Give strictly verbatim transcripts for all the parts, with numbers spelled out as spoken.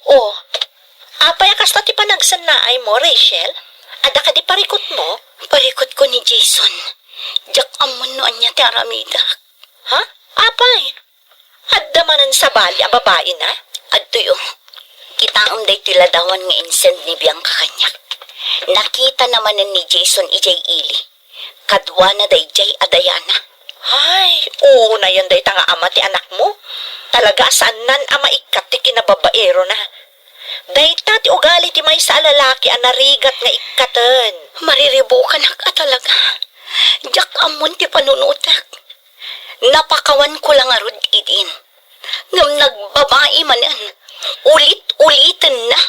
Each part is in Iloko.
Oh, apay a kasta ti panagsannaaymo, Rachel? Adda kadi parikutmo? Parikutko ni Jason. Diak ammon no ania ti aramidak. Ha? Apay? Adda manen sabali a babaina? Adtoy, oh. Kitaem daytoy ladawan nga insend ni Bianca kaniak. Nakitana manen ni Jason idiay ili. Kaduana daydiay a Diana. Ay, unayen dayta nga ama ti anakmo. Talaga a saannan a maikkat ti kinababaerona. Dayta ti ugali ti maysa a lalaki a narigat nga ikkaten. Mariribukanak a talaga. Diak ammon ti panunotek. Napakawanko la ngarud idin. Ngem nagbabai manen. Ulit-ulitenna.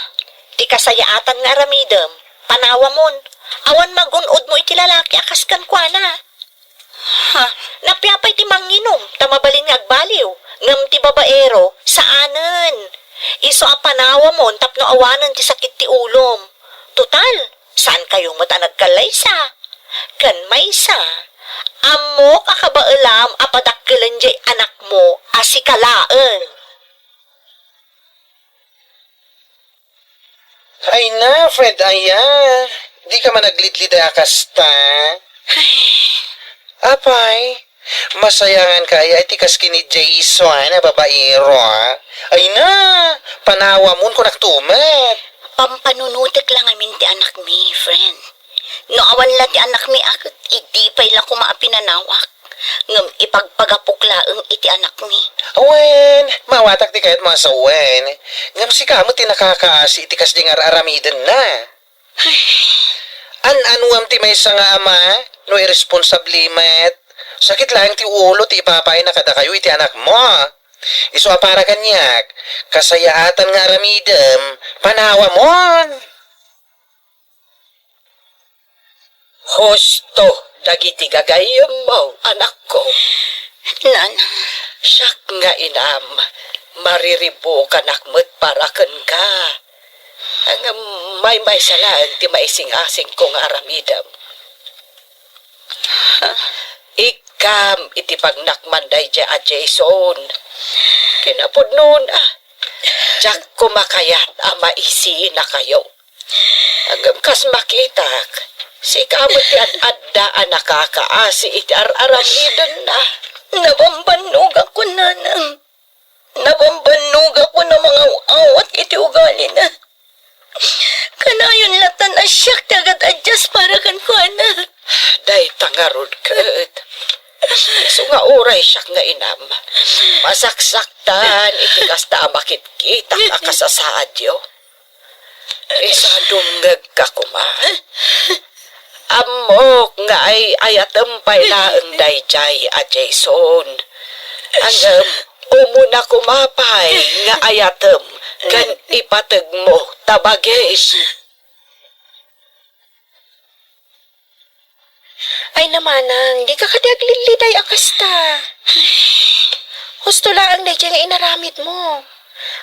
Ti kasayaatan nga aramidem, panawamon. Awan magun-odmo iti lalaki a kas kenkuana. Ha, napiapay ti manginum, ta mabalin nga agbaliw. Ngem ti babaero, saanen. Isu a panawamon tapno awanen ti sakit ti ulom. Total, saankayo met a nagkallaysa. Ken maysa, ammok a kabaelam a padakkelen diay anakmo a sika laeng. Ay na, Fred, aya. Di ka man aglidliday a kasta. Ay. Apay, masayangan ka aya iti kas ken ni Jason a babaero, a? Ay na, panawamon kunak tumet. Pampanunotek la ngamin ti anakmi, friend. No awan la ti anakmi a ket idi pay la koma a pinanawak. Ngem ipagpagapok laeng iti anakmi. Wen, maawatak ti kayatmo a sawen. Ngem sika met ti nakakaasi iti kasdi nga ar-aramidenna. An-anuam ti maysa nga ama no irresponsable met? Sakit laeng ti ulo ti ipapayna kadakayo iti anakmo. Isu a para kaniak, kasayaatan nga aramidem, panawamon. Husto dagiti gagayyemmo, anakko. Nana. Siak nga inam, mariribukanak met para kenka. Ngem maymaysa laeng ti maisingasingko nga aramidem. Ikkam iti pagnakman daydiay a Jason. Kinapudnona, diak koma kayat a maisinakayo. Ngem kas makitak, sika met ti ad-adda a nakakaasi iti ar-aramidenna. Nabambannogakon, nanang. Nabambannogakon a mangaw-awat iti ugalina. Kanayon latta a siak ti agadaddias para kenkuana. Dayta ngarud ket. Isu nga uray siak nga inam, masaksaktan iti kasta a makitkitak a kasasaadyo. Isu a dumngegka koma. Ammok nga ay-ayatem pay laeng daydiay a Jason. Ngem umuna koma pay nga ayatem ken ipategmo ta bagim. Ay, namanang, dika kadi aglidliday a kasta. Husto laeng daydiay nga inaramidmo.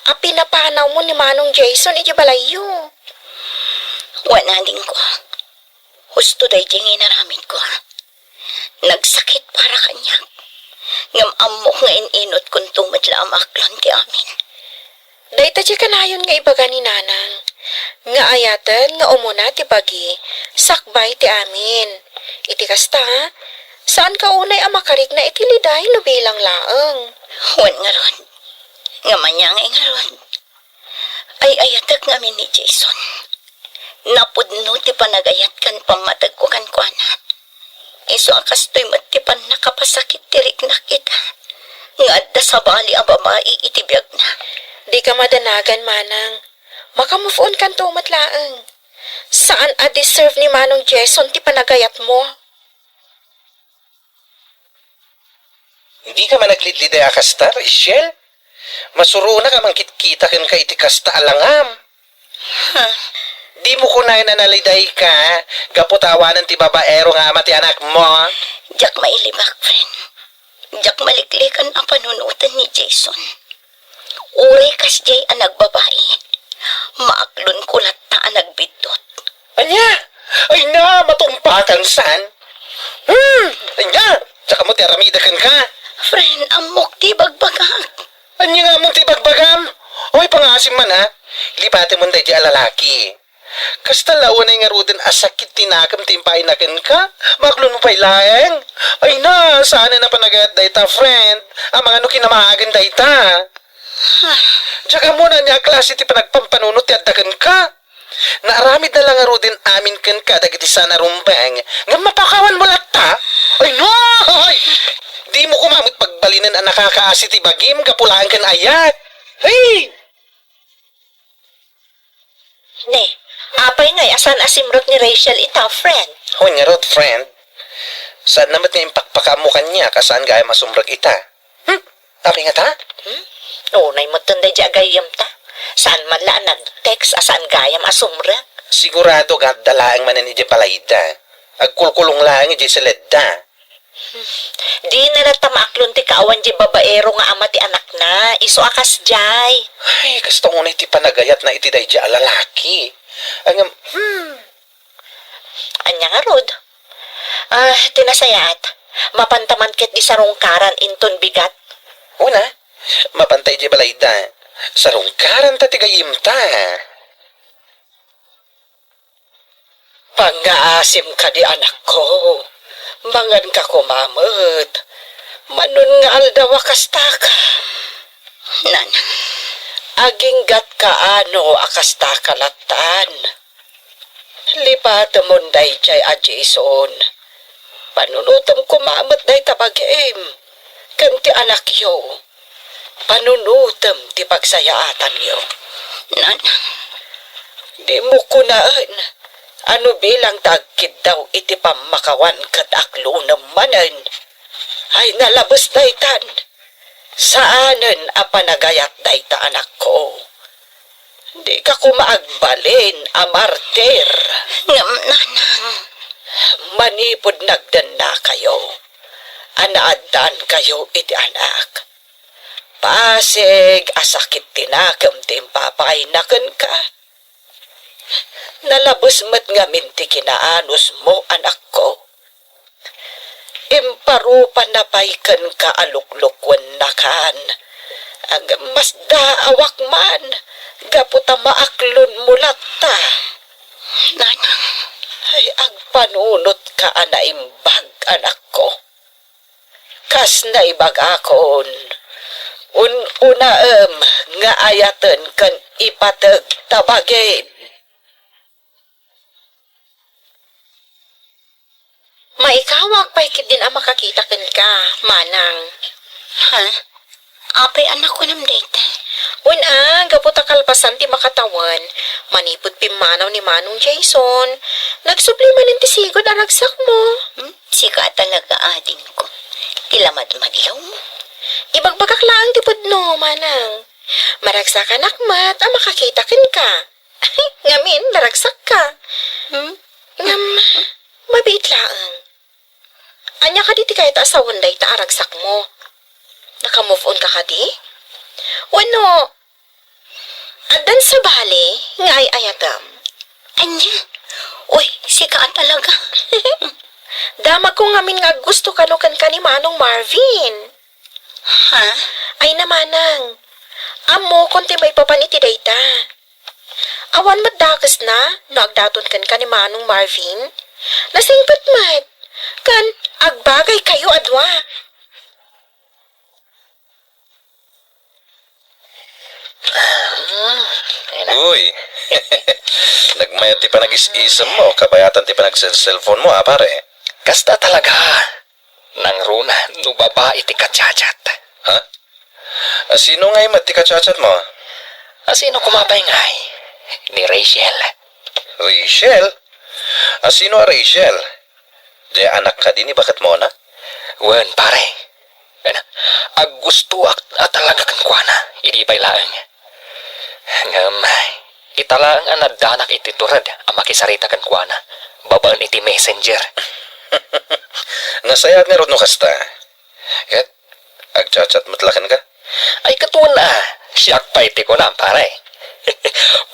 A pinapanawmo ni Manong Jason iti balayyo. Wen, adingko. Husto daydiay nga inaramidko. Nagsakit para kaniak. Ngem ammok nga in-inutkonto met la a maaklon ti amin. Dayta ti kanayon nga ibaga ni Nanang, nga ayaten nga umuna ti bagi, sakbay ti amin. Iti kasta, saanka unay a makarikna iti liday no bilang laeng. Wen ngarud, nga maniangay ngarud, ay-ayatek ngamin ni Jason. Napudno ti panagayat ken pammategko kenkuana. Isu a kastoy met ti pannakapasakit ti riknak ita, nga adda sabali a babai iti biagna. Dika madanagan, manang. Maka-move on kanto met laeng. Saan a deserve ni Manong Jason ti panagayatmo. Dika man aglidliday a kasta, Rachel. Masuronak a mangkitkita kenka iti kasta a langam. Huh? Dimo kunaen a nalidayka gapu ta awanen ti babaero nga ama ti anakmo? Diak mailibak, friend. Diak maliklikan a panunoten ni Jason. Uray kasdiay a nagbabai, maaklonko latta a nagbiddut. Ania? Ay na, matumpakan san? Hmm, ania? Diak ammo ti aramidek kenka. Friend, ammok ti ibagbagak. Ania nga ammom ti ibagbagam? Asim man, ha? Lipatemon daydiay a lalaki. Kasta la unay ngaruden a sakit ti nakem ti impaayna kenka? Maaklonmo pay laeng? Ay na, saanen a panagayat dayta, friend. Amangan no kinamaagen dayta. Diak ammo no ania a klase ti panagpampanunot ti adda kenka. Naaramidna la ngaruden amin kenka dagiti saan a rumbeng, ngem mapakawanmo latta? Ay, no! Ay! Dimo koma met pagbalinen a nakakaasi ti bagim gapu laeng ken ayat. Hey! Ne, apay ngay a saan a simrek ni Rachel ita, friend? Wen ngarud, friend. Saanna met nga impakpakaammo kaniak a saan gayam a sumrek ita. Hmm? Apay ngata? Hmm? Unay metten daydiay a gayyemta. Saan man la a nag-text a saan gayam a sumrek? Sigurado nga adda laeng manen idiay balayda. Agkulkulong laeng idiay seledda. Dina latta maaklon ti kaawan diay babaero nga ama ti anakna, isu a kasdiay. Ay, kasta unay ti panagayatna iti daydiay a lalaki. Ngem, hmm. Ania ngarud? Ah, ti nasayaat, mapanta man ketdi sarungkaran inton bigat. Una, mapanta idiay balayda. Sarungkaranta ti gayyemta. Pangngaasim kadi, anakko. Manganka koma met. Mano nga aldaw a kastaka. Nanang. Aginggatka ano a kastaka lattan. Lipatemon daydiay a Jason. Panunotem koma met dayta bagim ken ti anakyo. Panunotem ti pagsayaatanyo. Nanang. Dimo kunaen a no bilang ta agkiddaw iti pammakawan ket aklonem manen. Ay, nalabes daytan. Saanen a panagayat dayta, anakko. Dika koma agbalin a martir. Ngem, nanang. Manipud nagdennakayo a naaddaankayo iti anak. Pasig a sakit ti nakem ti impapaayna kenka. Nalabes met ngamin ti kinaanusmo, anakko. Imparupanna pay kenka a luklukuennakan. Ngem masdaawak man gapu ta maaklonmo latta. Nanang. Ay, agpanunotka a naimbag, anakko. Kas naibagakon, un-unaem nga ayaten ken ipateg ta bagim. Maikawak pay ketdin a makakita kenka, manang. Ha? Apay a nakunam dayta? Wen a, gapu ta kalpasan ti makatawen, manipud pimmanaw ni Manong Jason, nagsubli manen ti sigud a ragsakmo. Hmm? Sika a talaga, adingko. Ti lamadmadlawmo. Ibagbagak laeng ti pudno, manang. Maragsakanak met a makakita kenka. Ngamin, naragsakka. Hmm? Ngem, mabiit laeng. Ania kadi ti kayat a sawen dayta a ragsakmo? Naka-move on ka kadi? Wenno, addan sabali nga ay-ayatem? Ania? Uy, sika a talaga. Damagko ngamin nga aggusto kano kenka ni Manong Marvin. Ha? Ay na, manang. Ammokon ti maipapan iti dayta. Awan met dakesna no agdaton kenka ni Manong Marvin. Nasingpet met. Ken agbagaykayo a dua. Uy, nagmayat ti panagis-isemmo, kabayatan ti panagselselfonmo, a, pare. Kasta talaga. Nangruna no babai ti kachat-chat. Ha? A, sino ngay met ti kachat-chatmo? A, sino koma pay ngay? Ni Rachel. Rachel? A, sino a Rachel? Diay anak kadi ni baketmona? Wen, pare. Wen, aggustoak a talaga kenkuana. Idi pay laeng. Ngem, ita laeng a naddanak iti tured a makisarita kenkuana babaen iti messenger. Nasayaat ngarud no kasta. Ket, agchat-chat met la kenka? Ay, ket wen a, siak pay ti kunam, pare.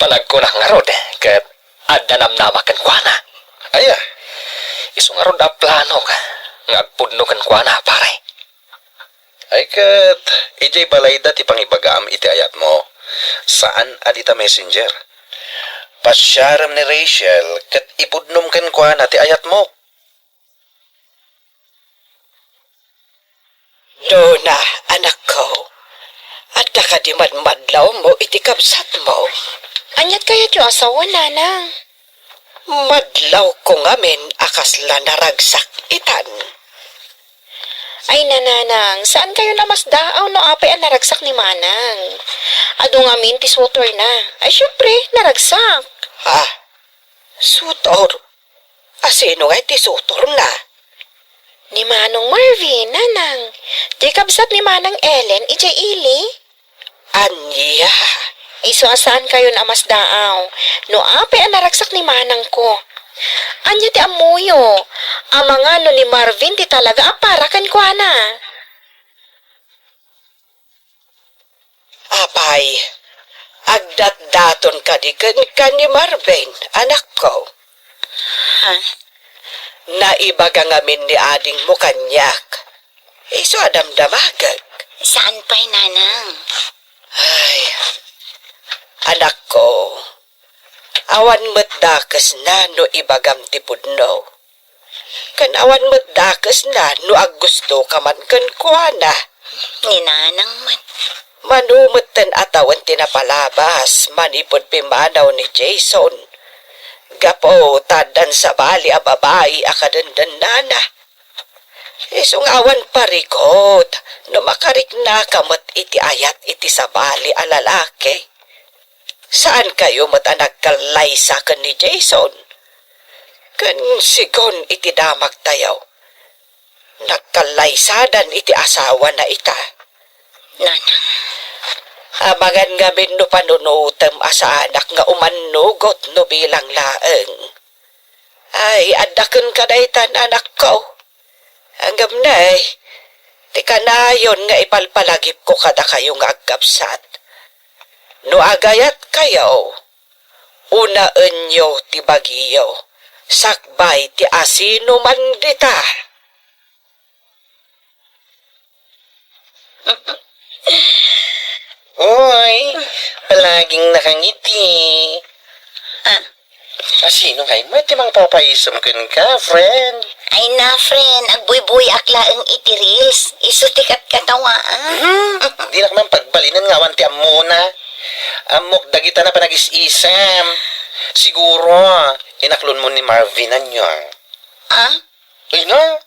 Panagkunak ngarud, ket adda namnama kenkuana. Aya? Isu ngarud a planok nga agpudno kenkuana, pare. Ay ket, idiay balayda ti pangibagam iti ayatmo. Saan a dita messenger. Pasiarem ni Rachel ket ipudnom kenkuana ti ayatmo. Dona, anakko, adda kadi madmadlawmo iti kabsatmo? Aniat kayatyo a sawen, nanang? Madlawko ngamin a kasla naragsak itan. Ay, nananang, saan kayo namasdaaw no apay a naragsak ni manang? Adu ngamin ti sutor na. Ay, syempre, naragsak. Ha? Sutor? A sino ngay ti sutor na? Ni Manong Marvin, nanang. Diay kabsat ni Manang Ellen, idiay ili. Ania? Isu a saan kayon a masdaaw. No apay a naragsak ni manangko. Ania ti ammoyo? Amangan no ni Marvin ti talaga a para kenkuana. Apay, agdatdaton kadi kenka ni Marvin, anakko? Ha? Naibaga ngamin ni adingmo kaniak. Isu a damdamagek. Saan pay, nanang? Ay, anakko, awan met dakesna no ibagam ti pudno. Ken awan met dakesna no aggustoka man kenkuana. Ni nanang met. Mano metten a tawen ti napalabas manipud pimmanaw ni Jason. Gapu ta addan sabali a babai a kadendennana. Isu nga awan parikut no makariknaka met iti ayat iti sabali a lalaki. Saan kayo met a nagkallaysa ken ni Jason? Ken sigun iti damagtayo, nagkallaysadan iti asawana ita. Nanang. Amangan ngamin no panunotem a saanak nga umannugot no bilang laeng. Ay, adda kenka daytan, anakko. Ngem nay, ti kanayon nga ipalpalagipko kadakayo nga agkabsat. No agayatkayo, unaenyo ti bagiyo, sakbay ti asinoman dita. Uy, palaging nakangiti. Ah. Asino ngay met ti mangpapaisem kenka, friend? Ay na, friend, agbuybuyak laeng iti reels. Isu ti katkatawaan. Hmm? Dinak man pagbalinen nga awan ti ammona. Ammok dagita na panagis-isem. Siguro, inaklonmo ni Marvin ania. Ah? Ay na,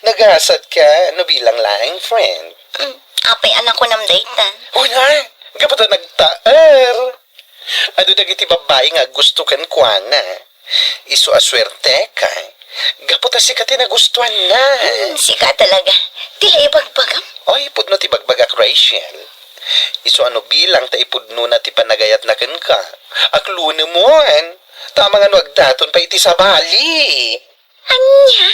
nagasatka no bilang laeng, friend. Mm, apay a nakunam dayta? Uy, na, gapu ta nagtaer. Adu dagiti babbai nga aggusto kenkuana. Isu a suerteka. Gapu ta sika ti nagustuanna. Mm, sika talaga. Ti la ibagbagam? Oy, pudno ti bagbagak, Rachel. Isu a no bilang ta ipudnona ti panagayatna kenka. Aklonem, wen. Ta amangan no agdaton pay iti sabali. Ania?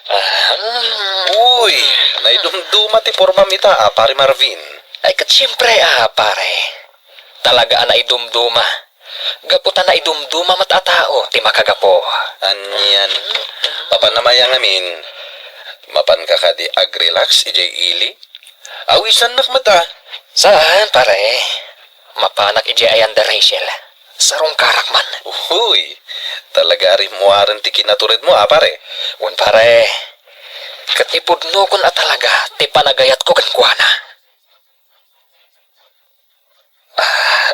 Ah. Uy, naidumduma ti pormam ita, a, Pare Marvin. Ay, ket siempre, a, pare. Talaga a naidumduma. Gapu ta naidumduma met a tao ti makagapu. Anian, mapan a mayat ngamin, mapanka kadi agrelax idiay ili? Awisannak met a. Saan, pare. Mapanak idiay ayan da Rachel. Sarungkarak man. Uy, talaga a rimmuaren ti kinaturedmo, a, pare. Wen, pare. Ket ipudnokon a talaga ti panagayatko kenkuana. Ah,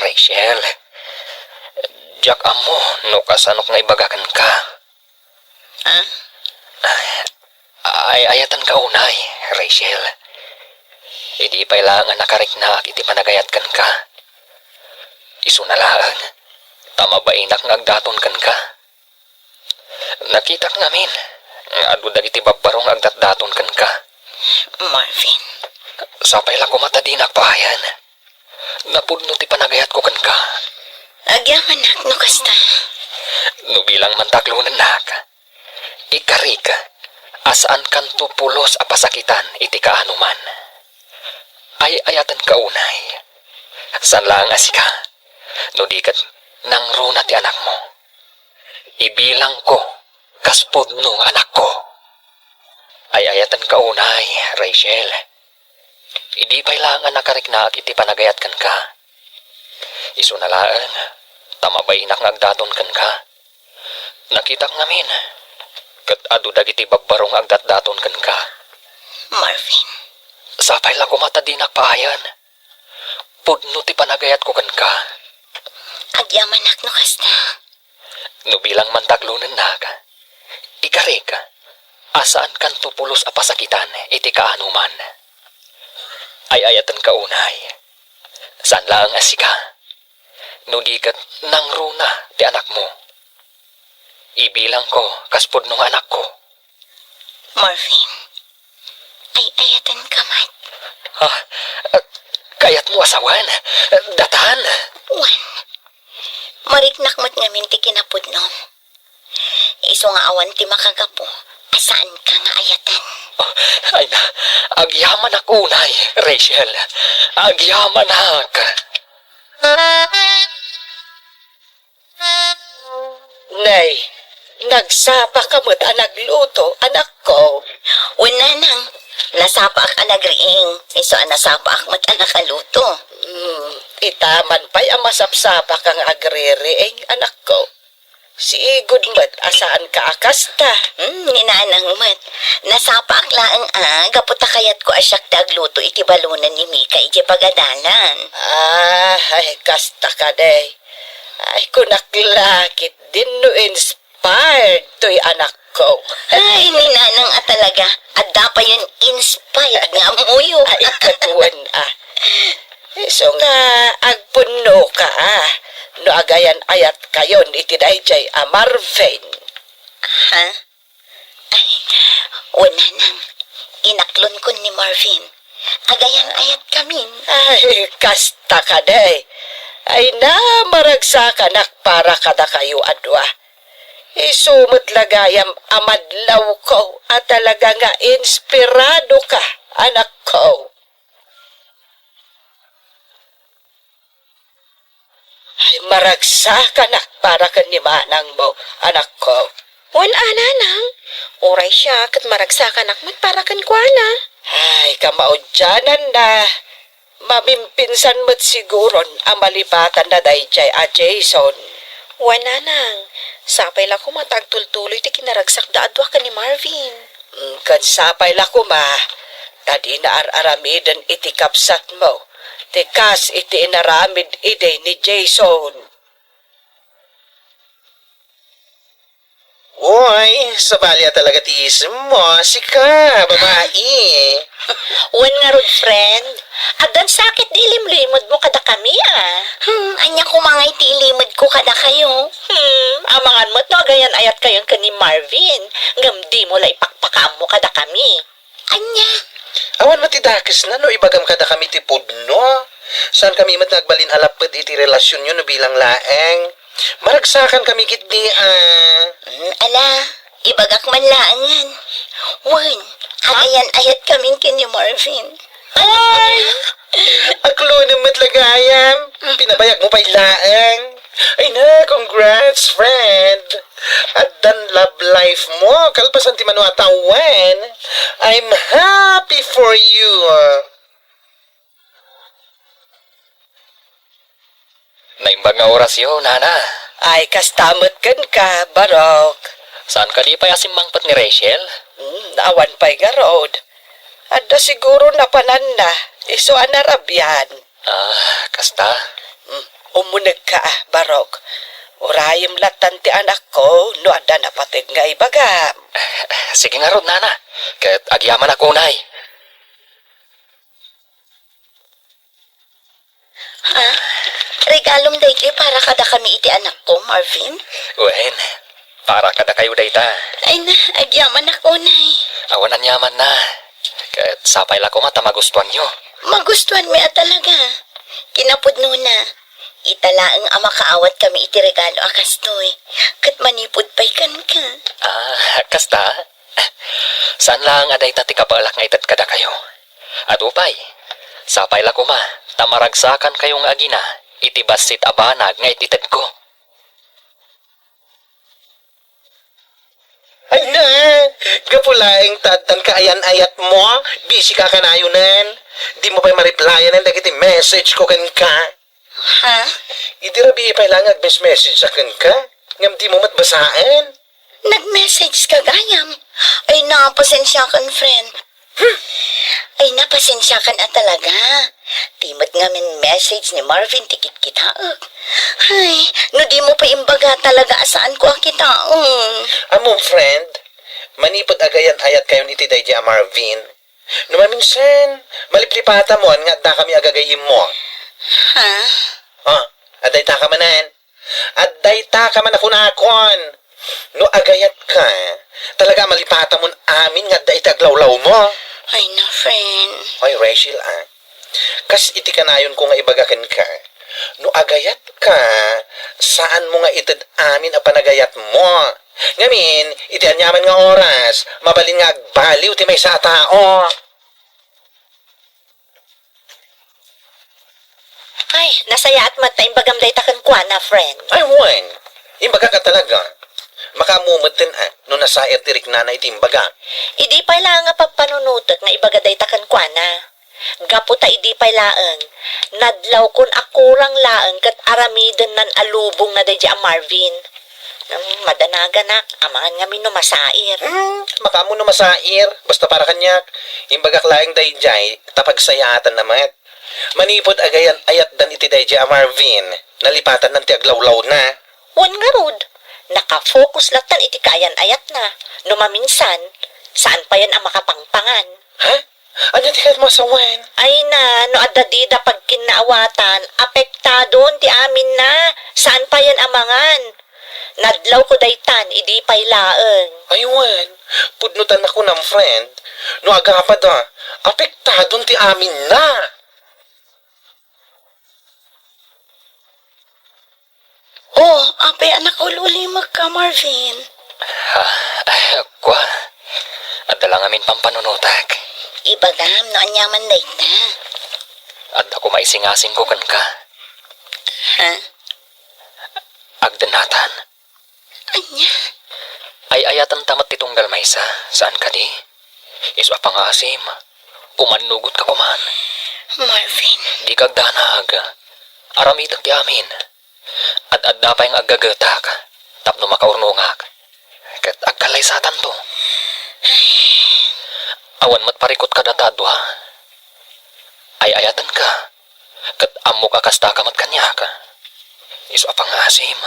Rachel, diak ammo no kasanok nga ibaga kenka. Ah? Ay, ayatenka unay, Rachel. Idi pay laeng a nakariknaak iti panagayat kenka. Isuna laeng, ta mabainak nga agdaton kenka. Nakitak ngamin nga adu dagiti babbaro nga agdatdaton kenka. Marvin. Sapay la koma ta dinak paayan. Napudno ti panagayatko kenka. Agyamanak no kasta. No bilang man ta aklonennak, ikarik a saankanto pulos a pasakitan iti kaanoman. Ay-ayatenka unay. Saan laeng a sika, no di ket nangruna ti anakmo. Ibilangko kas pudno nga anakko. Ay-ayatenka unay, Rachel. Idi pay laeng a nakariknaak iti panagayat kenka. Isuna laeng, ta mabainak nga agdaton kenka. Nakitak ngamin, ket adu dagiti babbaro nga agdatdaton kenka. Marvin. Sapay la koma ta dinak paayan. Pudno ti panagayatko kenka. Agyamanak no kasta. No bilang man ta aglonennak, ikarik a saankanto pulos a pasakitan iti kaanoman. Ay-ayatenka unay. Saan laeng a sika. No di ket nangruna ti anakmo. Ibilangko kas pudno nga anakko. Marvin, ay-ayatenka met. Ha? Kayatmo a sawen? Datan? Wen, mariknak met ngamin ti kinapudnom. Isu nga awan ti makagapu a saanka nga ayaten. Ay na, agyamanak unay, Rachel. Agyamanak. Nay, nagsapa ka met a nagluto, anakko. Wen, nanang, nasapaak a nagriing, isu a nasapaak met a nakaluto. Hmm, ita man pay a masapsapaka nga agririing, anakko. Sigud met a saanka a kasta. Hmm, ni nanang met. Nasapaak laeng a, gapu ta kayatko a siak ti agluto iti balonen ni Mika idiay pagadalan. Ah, ay, kasta kadi. Ay, kunak la ket dinno inspired toy anakko. Ay, ni nanang a talaga, adda payen inspired nga ammoyo. Ay, ket wen a. Isu nga agpunnoka a, no agayan-ayatkayon iti daydiay a Marvin. Ha? Ay, wen, nanang, inaklonkon ni Marvin. Agayan-ayatkamin. Ay, kasta kadi. Ay na, maragsakanak para kadakayo a dua. Isu met la gayam a madlawko a talaga nga inspiradoka, anakko. Ay, maragsakanak para ken ni manangmo, anakko. Wen a, nanang. Uray siak ket maragsakanak met para kenkuana. Ay, kamaudiananna. Mamimpinsan met siguron a malipatanna daydiay a Jason. Wen, nanang. Sapay la koma ta agtultuloy ti kinaragsakda a dua ken ni Marvin. Mm, ken sapay la koma ta dina ar-aramiden iti kabsatmo ti kas iti inaramid idi ni Jason. Uy, sabali a talaga ti isimmo, sika, babai. Wen ngarud, friend. Addan sakit ti ilimlimedmo kadakami, a. Hmm, ania koma ngay ti ilimedko kadakayo? Hmm, amangan met no agayan-ayatkayon ken ni Marvin, ngem dimo la ipakpakaammo kadakami. Ania? Awan met ti dakesna no ibagam kadakami ti pudno. Saankami met nga agbalin a lapped iti relasionyo no bilang laeng. Maragsakankami ketdi a. Mm, ala, ibagak man laengen. Wen, agayan-ayatkamin ken ni Marvin. Ay! Aklonem met la gayam. Pinabayagmo pay laeng. Ay na, congrats, friend. Addan love life mo, kalpasan ti mano a tawen. I'm happy for you. Naimbag nga orasyo, nana. Ay, kasta met kenka, Barok. Saan kadi pay a simmangpet ni Rachel? Hmm, awan pay ngarud. Adda siguro napananna, isu a narabian. Ah, kasta? Hmm, umunegka a, Barok. Urayem lattan ti anakko no adda napateg nga ibagam. Sige ngarud, nana. Ket agyamanak unay. Ha? Regalom daytoy para kadakami iti anakko, Marvin? Wen, para kadakayo dayta. Ay na, agyamanak unay. Awan aniamanna. Ket sapay la koma ta magustuanyo. Magustuanmi a talaga. Kinapudnona, ita laeng a makaawatkami iti regalo a kastoy. Ket manipud pay kenka. Ah, kasta? Saan laeng a dayta ti kabaelak nga ited kadakayo. Adu pay, sapay la koma ta maragsakankayo nga agina iti bassit a banag nga it-itedko. Ay na, gapu laeng ta addan kaayan-ayatmo, busy ka kanayonen. Dimo pay ma-replyan dagiti message ko kenka. Ha? Idi rabii pay laeng nga agmes-message a kenka, ngem dimo met basaen. Nag-message ka gayam? Ay, na, pasensiakan, friend. Hmm. Ay, na, pasensiakan a talaga. Ti met ngamin message ni Marvin ti kitkitaek. Ay, no dimo pay imbaga talaga a saanko a kitaen. Ammom, friend, manipud agayan-ayatkayon iti daydi a Marvin, no maminsan, maliplipata mo nga addakami a gagayyemmo. Ha? Ah, adda dayta ka manen. Adda dayta ka man a kunakon. No agayatka, talaga a malipatamon amin nga adda iti aglawlawmo. Ay na, friend. Ay, Rachel, ah. Kas iti kanayonko nga ibaga kenka, no agayatka, saanmo nga ited amin a panagayatmo. Ngamin, iti aniaman nga oras, mabalin nga agbaliw ti maysa a tao. Ay, nasayaat met ta imbagam dayta kenkuana, friend. Ay, wen. Imbagak a talaga. Makaammo metten, ah, no nasayaat ti riknana iti imbagak. Idi pay laeng a pagpanunotek nga ibaga dayta kenkuana. Gapu ta idi pay laeng, nadlawkon a kurang laeng ket aramidennan a lubongna daydi a Marvin. Hmm, madanaganak, amangan ngamin no masair. Hmm, makaammo no masair. Basta para kaniak, imbagak laeng daydiay, ta pagsayaatanna met. Manipud agayan-ayatdan iti daydiay a Marvin, nalipatannan ti aglawlawna. Wen ngarud, nakafocus lattan iti kaayan-ayatna. No maminsan, saan payen a makapangpangan. Ha? Ania ti kayatmo a sawen? Ay na, no adda dida pagkinnaawatan, apektadon ti aminna, saan payen a mangan. Nadlawko daytan, idi pay laeng. Ay wen, pudno ta nakunam, friend. No agapada, apektadon ti aminna. Oh, apay a nakaul-ulimekka, Marvin? Ah, kua, adda la ngamin pampanunotek. Ibagam no aniaman dayta. Adda koma isingasingko kenka. Ha? Agdennatan. Ania? Ay-ayatenta met ti tunggal maysa, saan kadi? Isu a pangngaasim, umannugotka koman. Marvin. Dika agdanag. Aramidek ti amin. Ad-adda pay nga aggagetak tapno makaurnongak. Ket agkallaysatanto. Awan met parikut kadata a dua. Ay-ayatenka. Ket ammok a kastaka met kaniak. Isu a pangngaasim,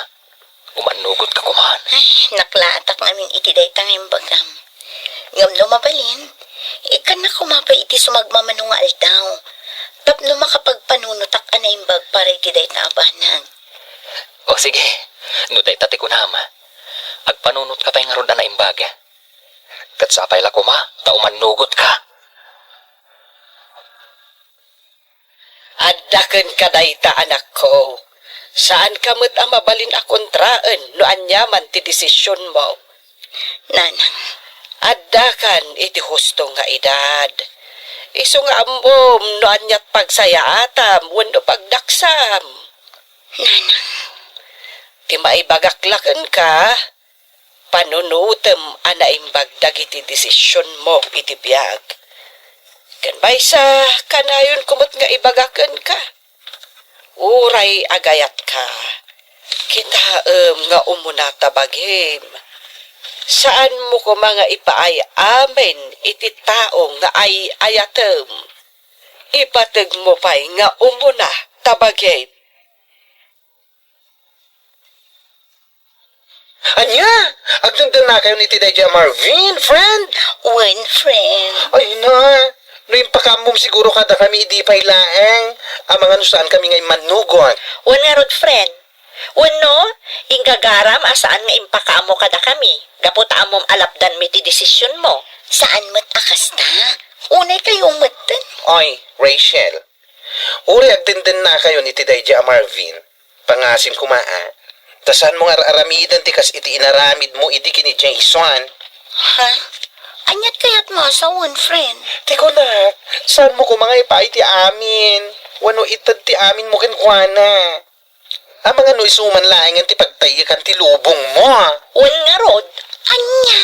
umannugotka koman. Ay, naklaatak ngamin iti dayta nga imbagam. Ngem no mabalin, ikkannak koma pay iti sumagmamano nga aldaw, tapno makapagpanunotak a naimbag para iti dayta a banag. O sige, no dayta ti kunam, agpanunotka pay ngarud a naimbag. Ket sapay la koma ta umannugotka. Adda kenka dayta, anakko. Saanka met a mabalin a kontraen no aniaman ti desisionmo. Nanang. Addakan iti husto nga edad. Isu nga ammom no aniat pagsayaatam wenno pagdaksam. Nanang. Ti maibagak la kenka, panunotem a naimbag dagiti desisionmo iti biag. Ken maysa, kanayonko met nga ibaga kenka. Uray agayatka, kitaem nga umuna ta bagim. Saanmo koma nga ipaay amin iti tao nga ay-ayatem. Ipateg mo pay nga umuna ta bagim. Ania? Agdendennakayon iti daydiay a Marvin, friend? Wen, friend. Ay na, no impakaammom siguro kadakami idi pay laeng, amangan no saankami nga immannugot. Wen ngarud, friend. Wenno, inggagaram a saan nga impakaammo kadakami, gapu ta ammom a lapdanmi ti desisionmo. Saan met a kasta? Unay kayo metten. Oy, Rachel, uray agdendennakayon iti daydiay a Marvin, pangasim koma a, ta saanmo nga ar-aramiden ti kas iti inaramidmo idi ken ni Jason. Ha? Aniat kayatmo a sawen, friend? Ti kunak, saanmo koma nga ipaay ti amin, wenno ited ti aminmo kenkuana. Amangan no isu man laengen ti pagtaygekan ti lubongmo. Wen ngarud, ania?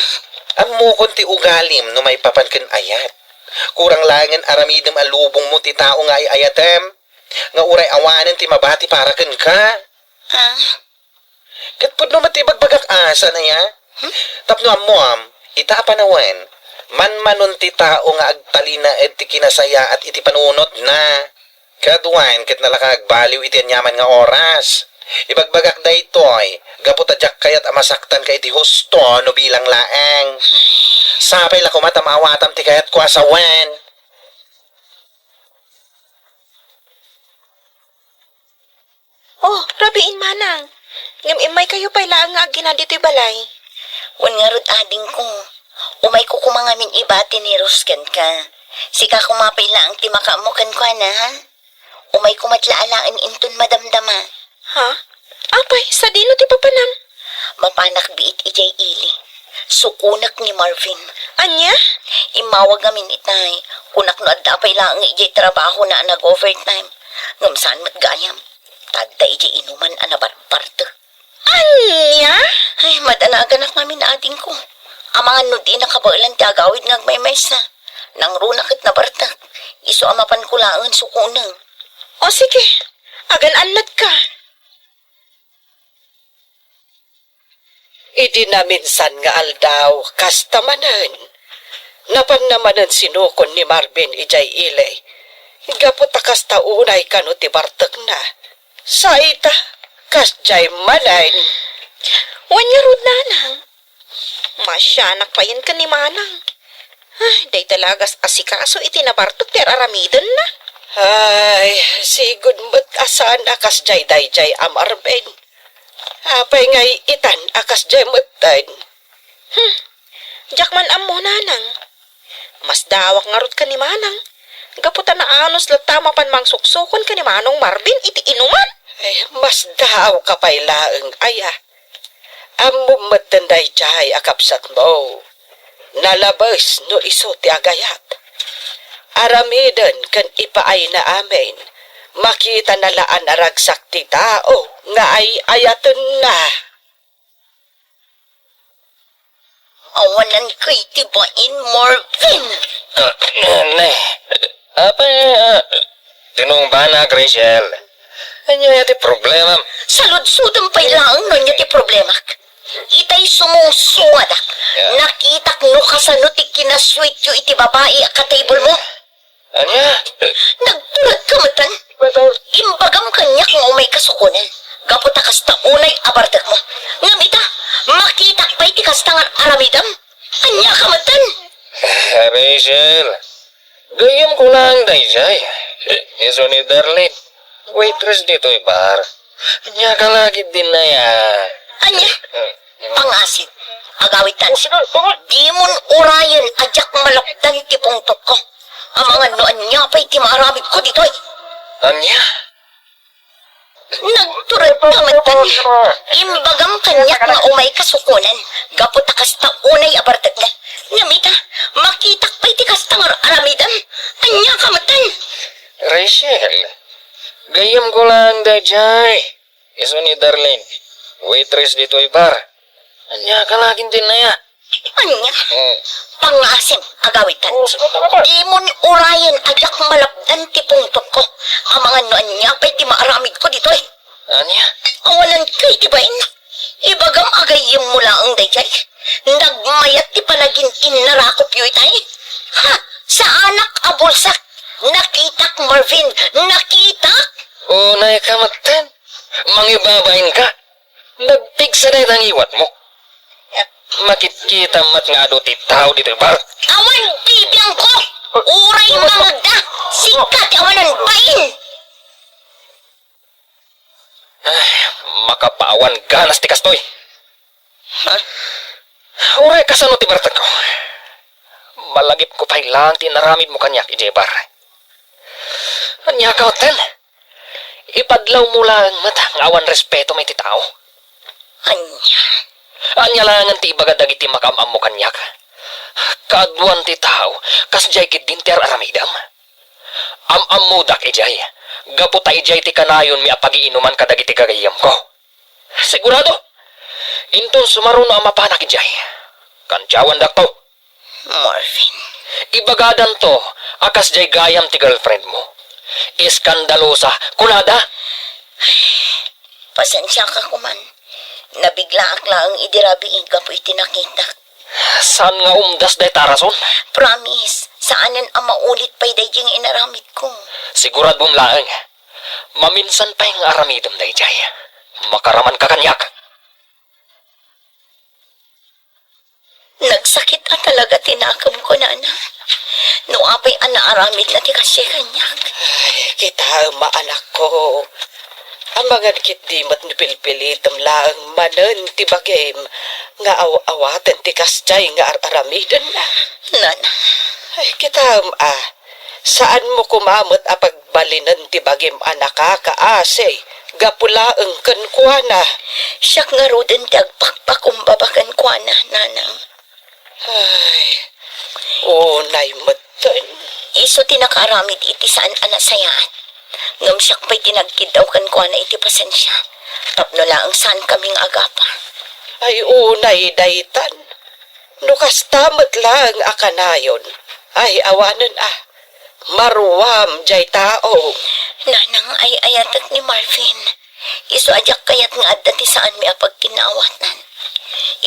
Ammokon ti ugalim no maipapan ken ayat. Kurang laengen aramidem a lubongmo ti tao nga ay-ayatem, nga uray awanen ti mabati para kenka. Ah? Ket pudno met ti ibagbagak a, saan aya? Hmm? Tapno ammoam, ita a panawen, manmanon ti tao nga agtalinaed ti kinasayaat iti panunotna. Kaduaen ket nalaka agbaliw iti aniaman nga oras. Ibagbagak daytoy, gapu ta diak kayat a masaktanka iti husto no bilang laeng. Sapay la koma ta maawatam ti kayatko a sawen. Oh, rabiin, manang. Ngem immaykayo pay laeng nga aggina ditoy balay. Wen ngarud, adingko. Umayko koma ngamin ibati ni Rose kenka. Sika koma pay laeng ti makaammo kenkuana, ha? Umayko met la alaen inton madamdama. Ha? Apay, sadino ti papanam? Mapanak biit idiay ili. Sukonek ni Marvin. Ania? Immawag ngamin itay. Kunak no adda pay laeng idiay trabahona a nag-overtime. Ngem saan met gayam. Ta adda idiay inuman a nabarbartek. Ania? Ay, madanaganak ngamin, adingko. Amangan no di nakabaelan ti agawid nga agmaymaysa. Nangruna ket nabartek. Isu a mapanko laeng sukonen. O sige, agan-annatka. Idi naminsan nga aldaw, kasta manen, napanna manen sinukon ni Marvin idiay ili. Gapu ta kasta unay kano ti bartekna. Sa ita, kasdiay manen. Wen ngarud, nanang. Masianak payen ken ni manang. Ay, dayta la a gas-asikaso iti nabartek ti ar-aramidenna. Ay, sigud met a saan a kasdiay daydiay a Marvin. Apay nga itan a kasdiay metten? Hmm, diak man ammo, nanang. Masdaawak ngarud ken ni manang. Gapu ta naanus latta a mapan mangsuksukon ken ni Manong Marvin iti inuman. Ay, masdaawka pay laeng aya. Ammom metten daydiay a kabsatmo. Nalabes no isu ti agayat. Aramiden ken ipaayna amin. Makitana la a naragsak ti tao nga ay-ayatenna. Awanan kay ti bain, Marvin! Ah, ne. Apay, ah, tinungbanak, Rachel. Ania ti problemam? Saludsodem pay laeng no ania ti problemak. Itay sumungsungadak. Yeah. Nakitak no kasano ti kinasuityo iti babai a ka-table mo. Ania? Nagturedka metten. Imbagam kaniak nga umayka sukonen. Gapu ta kasta unay a bartekmo. Ngem ita, makitak pay ti kasta nga aramidem. Ania ka metten? Rachel, gayyemko laeng daydiay. Isu ni Darlene, waitress ditoy bar. Ania ka la ketdin aya? Ania? Hmm. Pangasim, agawidtan. Dimon urayen a diak malapdan ti pungtotko. Amangan no ania pay ti maaramidko ditoy. Ania? Nagturedka metten. Imbagam kaniak nga umayka sukonen. Gapu ta kasta unay a bartekmo. Ngem ita, makitak pay ti kasta nga aramidem. Ania ka metten? Rachel, gayyemko laeng daydiay. Isu ni Darlene, waitress ditoy bar. Ania ka la ketdin aya? Ania? Hmm. Pangasim, agawidtan. Oh, sige, sige. Dimon urayen a diak malapdan ti pungtotko. Amangan no ania pay ti maaramidko ditoy. Ania? Awanan kay ti bain. Ibagam a gayyemmo laeng daydiay. Nagmayat ti panagin-innarakopyo itay. Ha? Saanak a bulsak. Nakitak, Marvin. Nakitak. Unay ka metten. Mangibabain ka. Nagpigsa dayta ngiwatmo. Makitkita met nga adu ti tao ditoy bar. Awan bibiangko! Uray mangagda, sika ti awanan bain! Ay, makapawan ganas ti kastoy. Ha? Uray kasano ti bartekko? Malagipko pay laeng ti inaramidmo kaniak idiay bar. Ania ka metten? Ipadlawmo laeng met nga awan respetom iti tao. Ania? Ania laengen ti ibaga dagiti makaam-ammo kaniak? Kaaduan ti tao, kasdiay ketdin ti ar-aramidem. Am-ammodak idiay, gapu ta idiay ti kanayonmi a pagiinuman kadagiti gagayyemko. Sigurado, inton sumaruno a mapanak idiay, kandiawandakto. Marvin, Ibagadanto a kasdiay gayam ti girlfriend mo. Eskandalosa, kunada. Pasensiaka koman. Nabiglaak laeng idi rabii gapu iti nakitak. Saan nga umdas dayta a rason? Promise, saanen a maulit pay daydi nga inaramidko. Siguradom laeng. Maminsan pay nga aramidem daydiay. Makaramanka kaniak. Nagsakit a talaga ti nakemko, Nana. No apay a naaramidna ti kasdiay kaniak. Ay, kitaem a anakko. Amangan ketdi met no pilpilitem laeng manen ti bagim nga aw-awaten ti kasdiay nga ar-aramidenna. Nana. Ay, kitaem a, saanmo koma met a pagbalinen ti bagim a nakakaasi gapu laeng kenkuana. Siak ngaruden ti agpakpakumbaba kenkuana, Nanang. Ay, unay metten. Isu ti nakaaramid iti saan a nasayaat. Ngem siak pay ti nagkiddaw kenkuana iti pasensia. Tapno laeng saankami nga agapa. Ay, unay daytan. No kasta met laeng a kanayon. Ay, awanen a. Maruam jay tao. Nanang, ay-ayatek ni Marvin. Isu a diak kayat nga adda ti saanmi a pagkinnaawatan.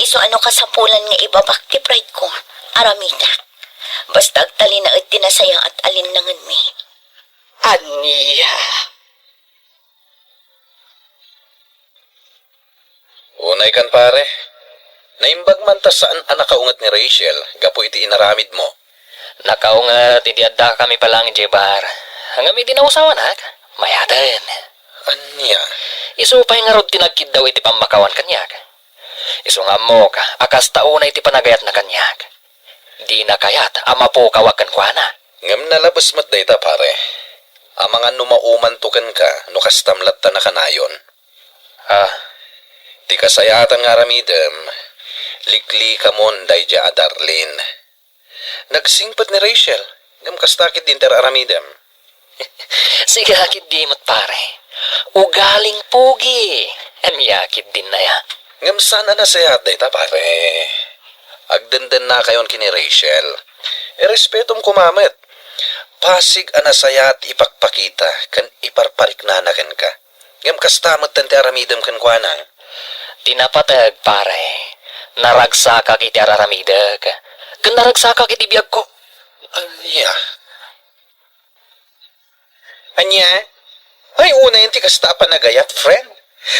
Isu a no kasapulan nga ibabak ti pride ko, aramidak. Basta agtalinaed ti nasayaat a linnangenmi. Ania? Unay kan, pare. Naimbag man ta saan a nakaunget ni Rachel gapu iti inaramid mo. Nakaunget idi adda kami pa lang idiay bar. Ngem idi nausawanak, mayaten. Ania? Isu pay ngarud ti nagkiddaw iti pammakawan kaniak. Isu nga ammok a kasta unay ti panagayatna kaniak. Dina kayat a mapukawak kenkuana. Ngem nalabes met dayta, pare. Amangan no maumanto kenka no kastam latta nakanayon. Ah, ti kasayaatan nga aramidem, liklikamon daydiay a Darlene. Nagsingpet ni Rachel, ngem kasta ketdin ti ar-aramidem. Sika ketdi met, pare. Ugaling pogi. Ania ketdin aya? Ngem saan a nasayaat dayta, pare. Agdendennakayon ken ni Rachel. Irespetom koma met. Pasig a nasayaat ipakpakita ken iparpariknana kenka. Ngem kasta metten ti aramidem kenkuana. Ti napateg, pare, naragsakak iti ar-aramidek, ken naragsakak iti biagko. Ania? Ania? Ay, unayen ti kasta a panagayat, friend.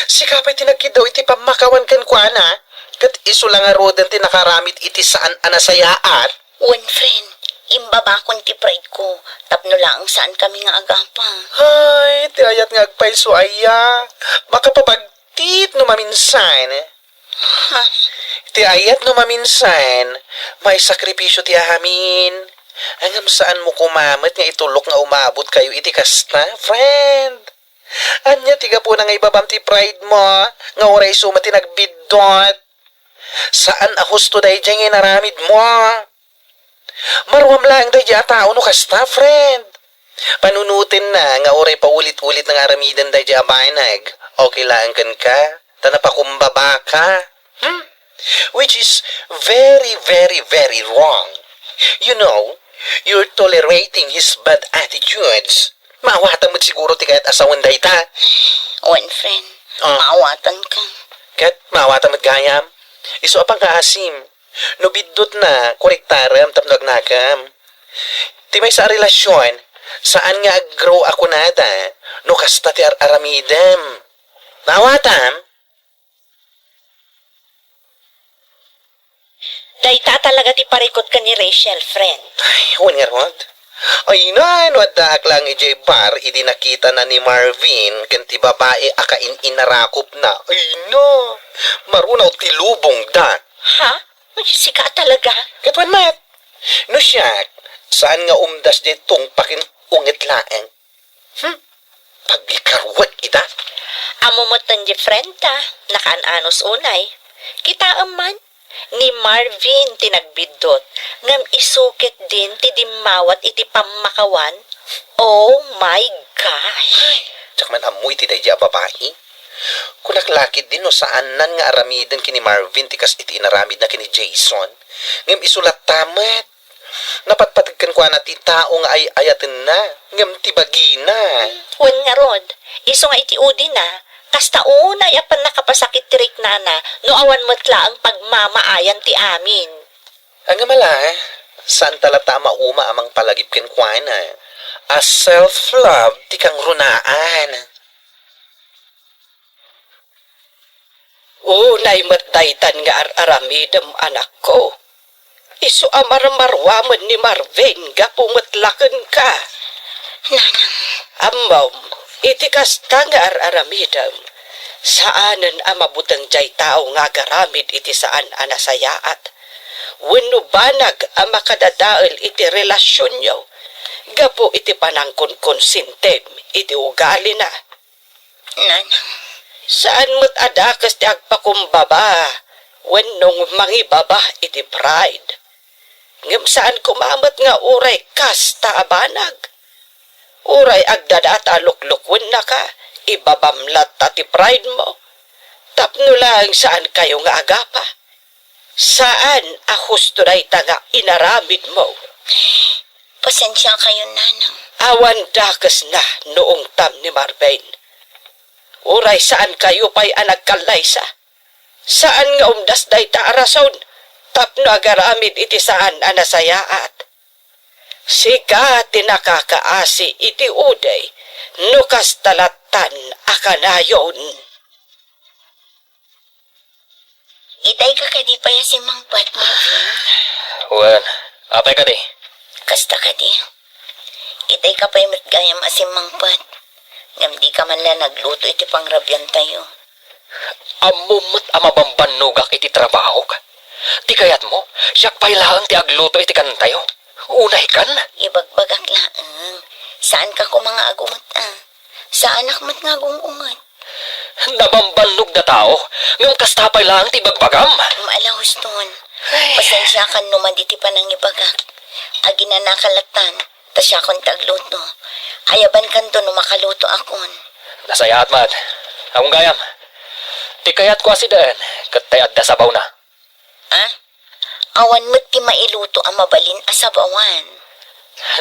Sika pay ti nagkiddaw iti pammakawan kenkuana, ket isu la ngaruden ti nakaaramid iti saan a nasayaat. Wen, friend, imbabakon ti pride ko tapno laeng saankami nga agapa. Ay, ti ayat nga agpayso aya. Makapabagtit no maminsan. Ha? Ti ayat no maminsan, maisakripisio ti amin. Ngem saanmo koma met nga itulok nga umabotkayo iti kasta, friend. Ania ti gapuna nga ibabam ti pride mo, nga uray isu met ti nagbiddut? Saan a husto daydiay nga inaramid mo. Maruam laeng daydiay a tao no kasta, friend. Panunotenna nga uray paulit-ulit nga aramiden daydiay a banag, okay laeng kenka, ta napakumbabaka. Hmm? Which is very, very, very wrong. You know, you're tolerating his bad attitudes. Maawatam met siguro ti kayat a sawen dayta. Wen, friend. Ah. Maawatanka. Ket maawatam met gayam. Isu a pangngaasim. No biddutna, korektarem tapno agnakem. Ti maysa a relasyon, saan nga ag-grow a kunada no kasta ti ar-aramidem. Maawatam? Dayta talaga ti parikut ken ni Rachel, friend. Ay, wen ngarud. Ay na, no addaak lang idiay bar idi nakitana ni Marvin ken ti babai a kain-inarakupna. Ay na, marunaw ti lubongda. Ha? Sika talaga? Ket wen met. No siak, saan nga umdas diay tungpaken unget laeng. Hmm? Pagikaruek ita. Ammo met ti friend ta, nakaan-anus unay. Kitaem man, ni Marvin ti nagbiddut, ngem isu ketdin ti dimmawat iti pammakawan. Oh my gosh! Ay, diak man ammo iti daydiay a babai. Kunak la ketdin no saannan nga aramiden ken ni Marvin ti kas iti inaramidna ken ni Jason. Ngem isu latta met. Napatpateg kenkuana ti tao nga ay-ayatenna, ngem ti bagina. Wen ngarud, isu nga iti udina, kasta unay a pannakapasakit ti riknana no awan met laeng pagmamaayan ti amin. Ngem ala, saanta latta a mauma a mangpalagip kenkuana. A self-love ti kangrunaan. Unay met daytan nga ar-aramidem, anakko. Isu a marmaruamen ni Marvin gapu met la kenka. Nanang. Ammom, iti kasta nga ar-aramidem, saanen a mabuteng jay tao nga agaramid iti saan a nasayaat wenno banag a makadadael iti relasionyo gapu iti panangkonkonsintem iti ugalina. Nanang. Saan met a dakes ti agpakumbaba wenno mangibaba iti pride. Ngem saan koma met nga uray kasta a banag. Uray agdadata a luklukuennaka, ibabam latta ti pride mo. Tapno laeng saankayo nga agapa. Saan a husto dayta nga inaramidmo. Pasensiakayon, Nanang. Awan dakesna no ungtam ni Marvin. Uray saankayo pay a nagkallaysa. Saan nga umdas dayta a rason tapno agaramid iti saan a nasayaat. Sika ti nakakaasi iti uday no kasta lattan a kanayon. Itay ka kadi pay a simmangpet, Marvin? Wen, apay kadi? Kasta kadi. Itay ka pay met gayam a simmangpet. Ngem di ka man la nagluto iti pangrabiantayo. Ammom met a mabambannogak iti trabahok. Ti kayatmo, siak pay laeng ti agluto iti kanentayo. Unay kan? Ibagbagak laeng. Saan ka koma nga agunget, a? Saanak met nga agung-unget. Nabambannogda tao, ngem kasta pay laeng ti ibagbagam. Maala huston. Ay. Pasensiakan no madi ti panangibagak. Aginanaka lattan, ta siakon ti agluto. Ayabankanto no makaluto akon. Nasayaat met. Awan gayam. Ti kayatko a siden, ket tay adda sabawna. A? Awan met ti mailuto a mabalin a sabawan.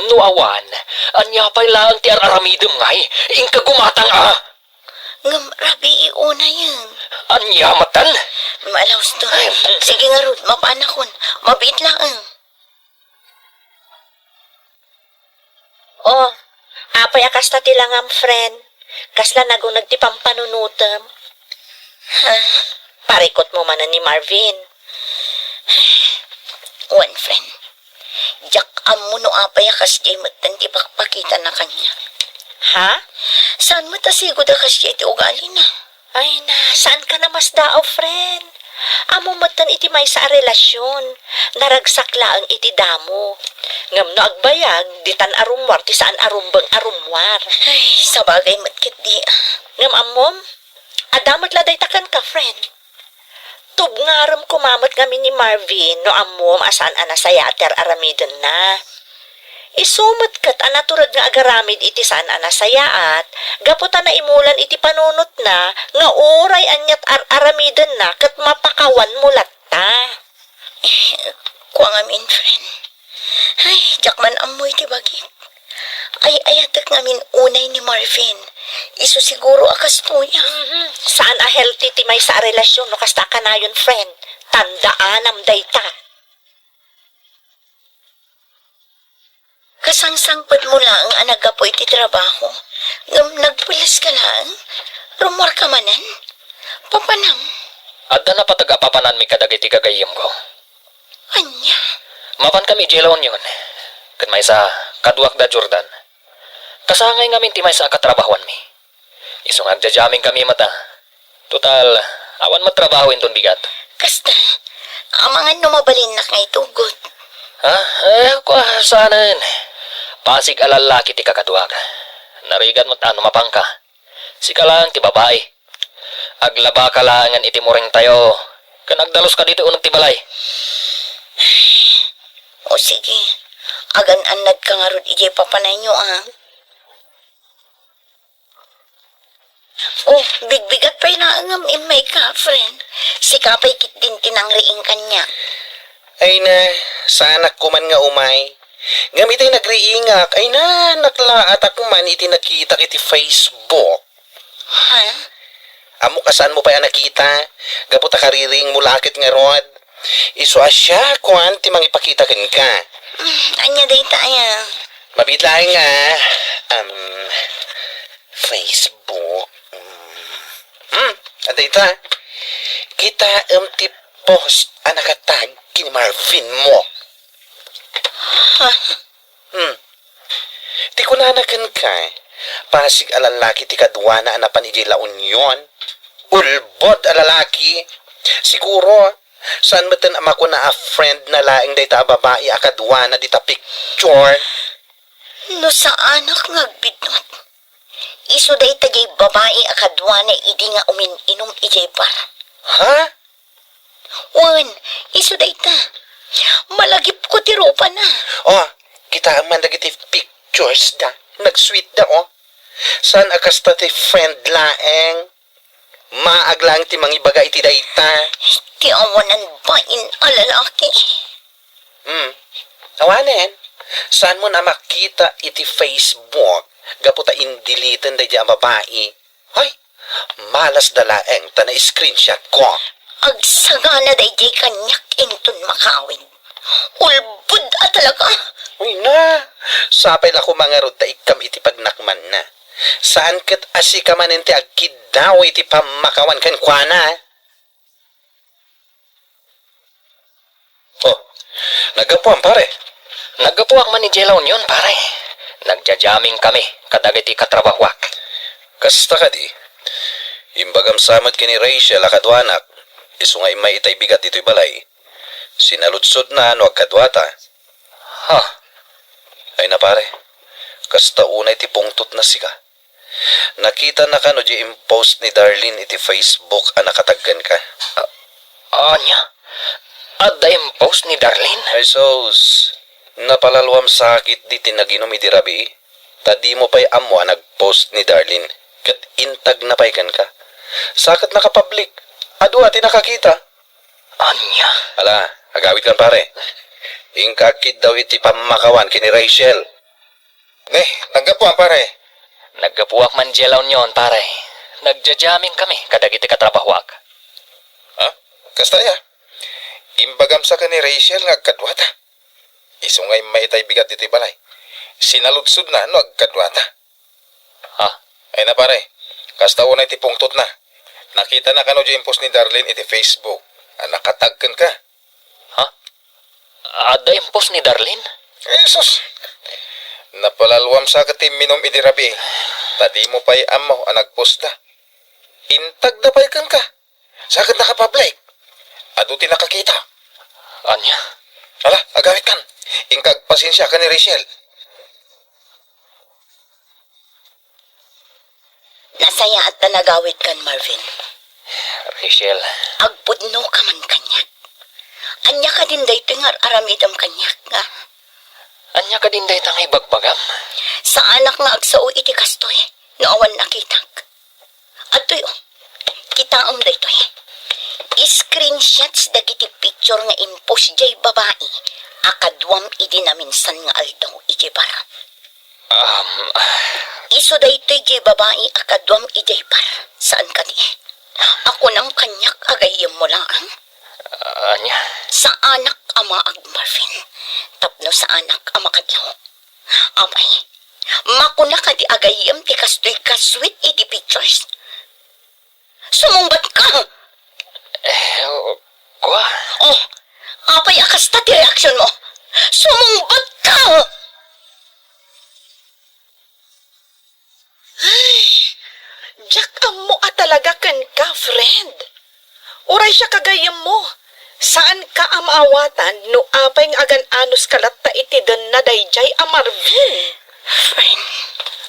No awan, ania pay laeng ti ar-aramidem ngay? Inka gumatang a! Ngem rabii unayen. Ania metten? Maala huston. Ay, mm. Sige ngarud, mapaanakon. Mabiit laeng. Oh, apay a kasta ti langam, friend? Kasla naguneg ti pampanunotem? Ha? Parikutmo manen ni Marvin. Wen, friend. Diak ammo no apay a kasdiay metten ti pakpakitana kaniak. Ha? Saan met a sigud a kasdiay ti ugalina? Ay na, saan ka namasdaaw, friend? Ammo metten iti maysa a relasion, naragsak laeng iti damo. Ngem no agbayag, ditan a rummuar ti saan a rumbeng a rummuar. Ay, sabagay met ketdi, a. Ngem ammom, adda met la dayta kenka, friend. Tubngarem koma met ngamin ni Marvin no ammom a saan a nasayaat ti ar-aramidenna. Isu met ket a natured nga agaramid iti saan a nasayaat, gapu ta naimulan iti panunotna nga uray aniat ar-aramidenna ket mapakawanmo latta. Eh, kua ngamin, friend. Ay, diak man ammo iti bagik. Ay-ayatek ngamin unay ni Marvin. Isu siguro a kastoya. Mhm. Saan a healthy ti maysa a relasion no kasta a kanayon, friend. Tandaanam dayta. Kasangsangpetmo laeng a naggapu iti trabaho, ngem nagpulis ka laeng? Rummuar ka manen? Papanam? Adda napateg a papananmi kadagiti gagayyemko. Ania? Mapankami idiay La Union, ken maysa, kaduak da Jordan. Kasangay ngamin ti maysa a katrabahoanmi. Isu nga agjajamin kami met a. Total, awan met trabaho inton bigat. Kasta, amangan no mabalinnak nga itugot. Ha? Eh, kua, saanen. Pasig a lallaki ti kakaduak. Narigat met a no mapanka. Sika laeng ti babai. Aglabaka laengen iti muringtayo. Ken agdaluska ditoy uneg ti balay. O sige, agan-annadka ngarud idiay papanayyo, a. Oh, bigbigat pay laeng ngem immay ka, friend. Sika pay ketdin ti nangriing kaniak. Ay na, saanak koman nga umay. Ngem iti nagriingak, ay na, naklaatak man iti nakitak iti Facebook. Ha? Ammok a saanmo pay a nakita, gapu ta kariring mo la ket ngarud. Isu a siak kuan ti mangipakita kenka. Mm, ania dayta aya? Mabiit laeng nga, um, Facebook. Mm. Hmm, adda ita. Kitaem ti post a nakatag ken ni Marvin mo. Ha? Hmm. Ti kunana kenka, pasig a lalaki ti kaduana a napan idiay La Union. Ulbod a lalaki. Siguro, saan metten a makuna a friend na laeng dayta a babai a kaduana dita picture? No saanak nga agbidngot, isu dayta diay babai a kaduana idi nga umin-inum idiay bar. Ha? Wen, isu dayta. Malagipko ti rupana. Oh, kitaem man dagiti pictures da. Nagsweet da, oh. Saan a kasta ti friend laeng? Maag laeng ti mangibaga iti dayta. Ti awanan bain a lalaki. Hmm. Awanen, saanmon a makita iti Facebook gapu ta indeleten daydiay a babai. Hay, malas da laeng ta na-screenshot ko. Agsagana daydiay kaniak inton makawid. Ulbod a talaga! Uy na, sapay la koma ngarud ta ikkam iti pagnakmanna. Saan ket a sika manen ti agkiddaw iti pammakawan kenkuana. Oh, naggapuam, pare. Naggapuak man idiay La Union, pare. Nagja-jamming kami kadagiti katrabahoak. Kasta kadi, imbagam sa met ken ni Rachel a kaduanak, isu nga immay itay bigat ditoy balay. Sinaludsodna no agkaduata. Ha? Ay na, pare, kasta unay ti pungtotna sika. Nakitana kano diay impost ni Darlene iti Facebook a nakatag kenka? A-, ania? Adda impost ni Darlene? Ay sus, napalalwam sakit di ti naginum idi rabii. Ta dimo pay ammo a nagpost ni Darlene, ket intagna pay kenka. Sa ket nakapublic, adu a ti nakakita. Ania? Ala, agawidkan, pare. Inka agkiddaw iti pammakawan ken ni Rachel. Ne, naggapuam, pare. Naggapuak man diay La Union, pare. Nagja-jamming kami kadagiti katrabahoak. Ha? Kasta aya? Imbagam sa ken ni Rachel nga agkaduata. Isu nga immay itay bigat ditoy balay. Sinaludsodna no agkaduata. Ha? Ay na, pare, kasta unay ti pungtotna. Nakitana kano diay impost ni Darlene iti Facebook a nakatag kenka? Ha? Adda impost ni Darlene? Eh, sus! Napalalwam sa ket imminum idi rabii, ta dimo pay ammo a nagpostda. Intagda pay kenka. Sa ket nakapublic. Adu ti nakakita. Ania? Ala, agawidkan. Inka agpasensia ken ni Rachel. Nasayaat ta nagawidkan, Marvin. Rachel. Agpudnoka man kaniak. Ania kadin daytoy nga ar-aramidem kaniak, nga? Ania kadin dayta nga ibagbagam? Saanak nga agsao iti kastoy no awan nakitak. Adtoy, oh. Kitaem daytoy. Screenshots dagiti picture nga impost diay babai a kaduam idi naminsan nga aldaw idiay bar. Um, isu daytoy diay babai a kaduam idiay bar. Saan kadi? A kunam kaniak a gayyemmo laeng? Ania? Saanak a maag, Marvin. Tapno saanak a makadlaw. Apay, makuna kadi a gayyem ti kastoy kasweet iti pictures? Sumungbat ka! Eh, o, kua? Oh, apay a kasta ti reaksyon mo? Sumungbat ka! Ay, diak ammo a talaga kenka, friend. Uray siak a gayyemmo, saanka a maawatan no apay nga agan-anuska latta iti denna daydiay a Marvin. Friend.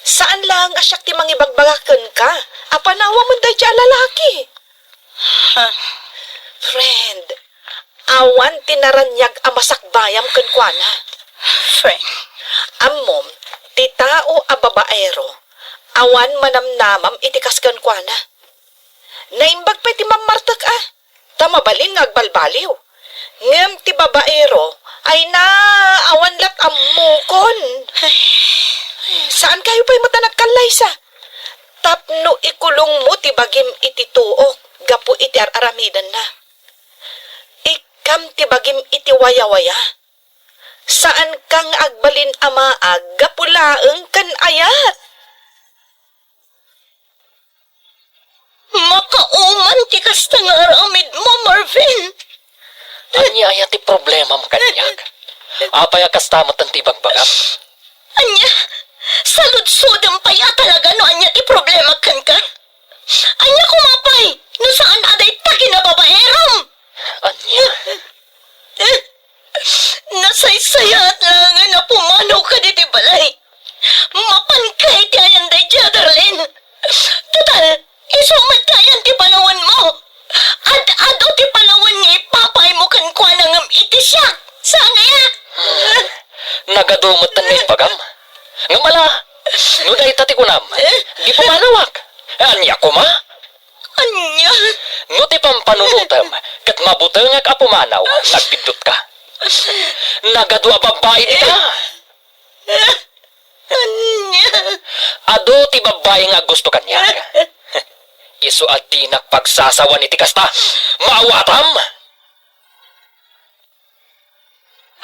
Saan laeng a siak ti mangibagbaga kenka a panawamen daydiay a lalaki. Ha? Friend, awan ti naraniag a masakbayam kenkuana. Friend. Ammom, ti tao a babaero, awan manamnamam iti kas kenkuana. Naimbag pay ti mammartek a, ta mabalin nga agbalbaliw. Ngem ti babaero, ay na, awan lat ammokon. Ay, saan kayo pay met a nagkallaysa? Tapno ikulongmo ti bagim iti tuok gapu iti ar-aramidenna. Ikkam ti bagim iti wayawaya. Saan kang agbalin a maag gapu laeng ken ayat. Makauman ti kasta nga aramidmo, Marvin. Ania aya ti problemam kaniak? Apay a kasta met ti ibagbagam? Ania? Saludsodem pay a talaga no ania ti problema kenka? Ania koma pay no saan a dayta kinababaerom? Ania? Nasaysayaat laengen a pumanaw kaditi balay. Mapanka iti ayan daydiay, Darlene. Total, isu met ti ayan ti panawenmo. Ad-adu ti panawen nga ipapaymo kenkuana ngem iti siak. Saan aya? Nagadu met ti imbagam. Ngem ala, no dayta ti kunam, di pumanawak. Ania koma? Ania? No ti pampanunotem ket mabutengak a pumanaw, nagbiddut ka. Nagadu a babbai dita. Ania? Adu ti babbai nga aggusto kaniak. Isu a dinak pagsasawan iti kasta. Maawatam!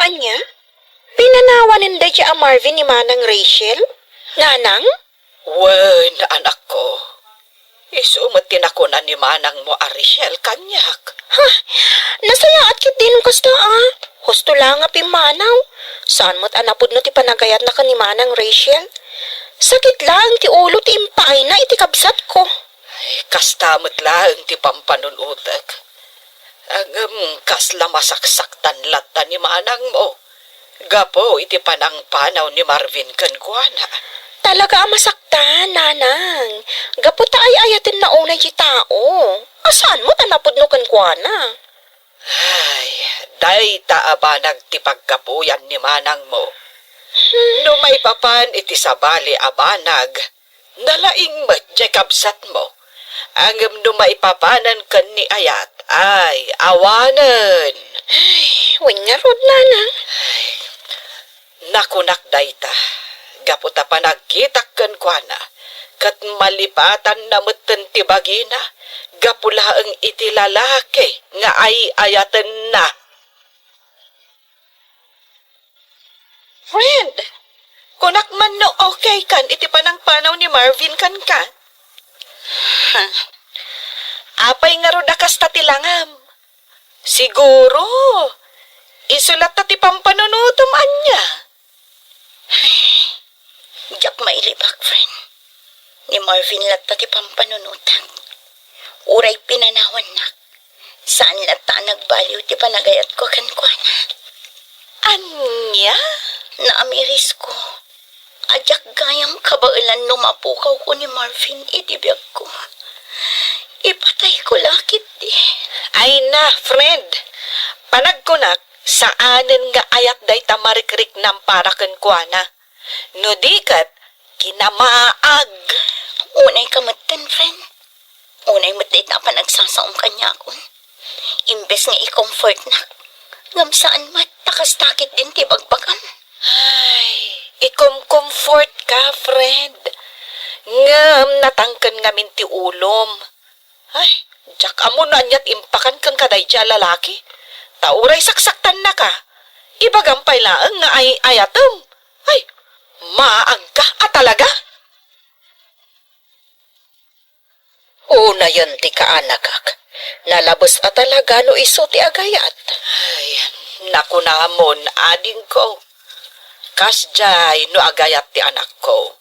Ania? Pinanawanen daydiay a Marvin ni Manang Rachel? Nanang? Wen, anakko. Isu met ti nakuna ni manangmo a Rachel kaniak. Ha? Nasayaat ketdi no kasta a. Husto la nga pimmanaw. Saan met a napudno ti panagayatna ken ni Manang Rachel. Sakit laeng ti ulo ti impaayna iti kabsatko. Ay, kasta met laeng ti pampanunotek. Ngem kasla masaksaktan latta ni manangmo gapu iti panangpanaw ni Marvin kenkuana. Talaga a masaktan, nanang. Gapu ta ay-ayatenna unay ti tao. A saan met a napudno kenkuana? Ay, dayta a banag ti paggapuyan ni manangmo. No maipapan iti sabali a banag, nalaing met diay kabsatmo. Ngem no maipapanen ken ni ayat, ay, awanen. Ay, wen ngarud, nanang. Ay, nakunak dayta, gapu ta panagkitak kenkuana, ket malipatanna metten ti bagina, gapu laeng iti lalaki nga ay-ayatenna. Friend, kunak man no okay kan iti panangpanaw ni Marvin kenka? Apay ngarud a kasta ti langam? Siguro, isu latta ti pampanunotem ania? Diak mailibak, friend. Ni Marvin latta ti pampanunotak. Uray pinanawannak, saan latta a nagbaliw ti panagayatko kenkuana. Ania? Naamirisko a diak gayam kabaelan no mapukawko ni Marvin iti biagko. Ipatayko la ketdi. Ay na, friend. Panagkunak, saanen nga ayat dayta marikriknam para kenkuana. No di ket, kinamaag. Unay ka metten, friend. Unay met dayta a panagsasaom kaniakon. Imbes nga i-comfortnak, ngem saan met, ta kasta ketdin ti bagbagam. Ay, ikom-comfort ka, friend. Ngem natangken ngamin ti ulom. Ay, diak ammo no ania ti impakan kenka daydiay a lalaki. Ta uray saksaktannaka, ibagam pay laeng nga ay-ayatem. Ay, maagka a talaga. Unayen ti kaanakak. Nalabes a talaga no isu ti agayat. Ay, nakunamon, adingko. Kasdiay no agayat ti anakko.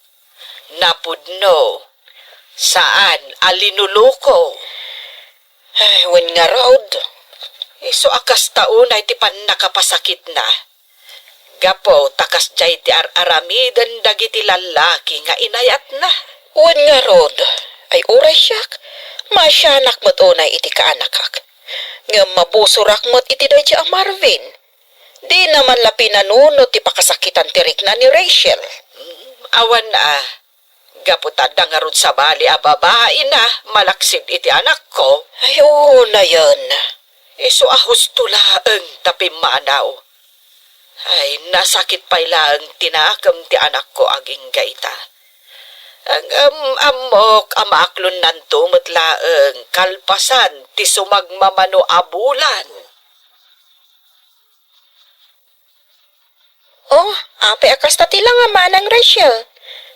Napudno, saan a linuluko. Ay, wen ngarud. Isu a kasta unay ti pannakapasakitna. Gapu ta kasdiay ti ar-aramiden dagiti lallaki nga inayatna. Wen ngarud, ay uray siak, maasianak met unay iti kaanakak. Ngem mabusorak met iti daydiay a Marvin. Dina man la pinanunot ti pakasakitan ti rikna ni Rachel. Mm, awan a. Gapu ta adda ngarud sabali a babaina malaksid iti anakko. Ay, unayen. Isu a husto laeng ta pimmanaw. Ay, nasakit pay laeng ti nakem ti anakko agingga ita. Ngem ammok a maaklonnanto met laeng kalpasan ti sumagmamano a bulan. Oh, apay a kasta ti langam, Manang Rachel?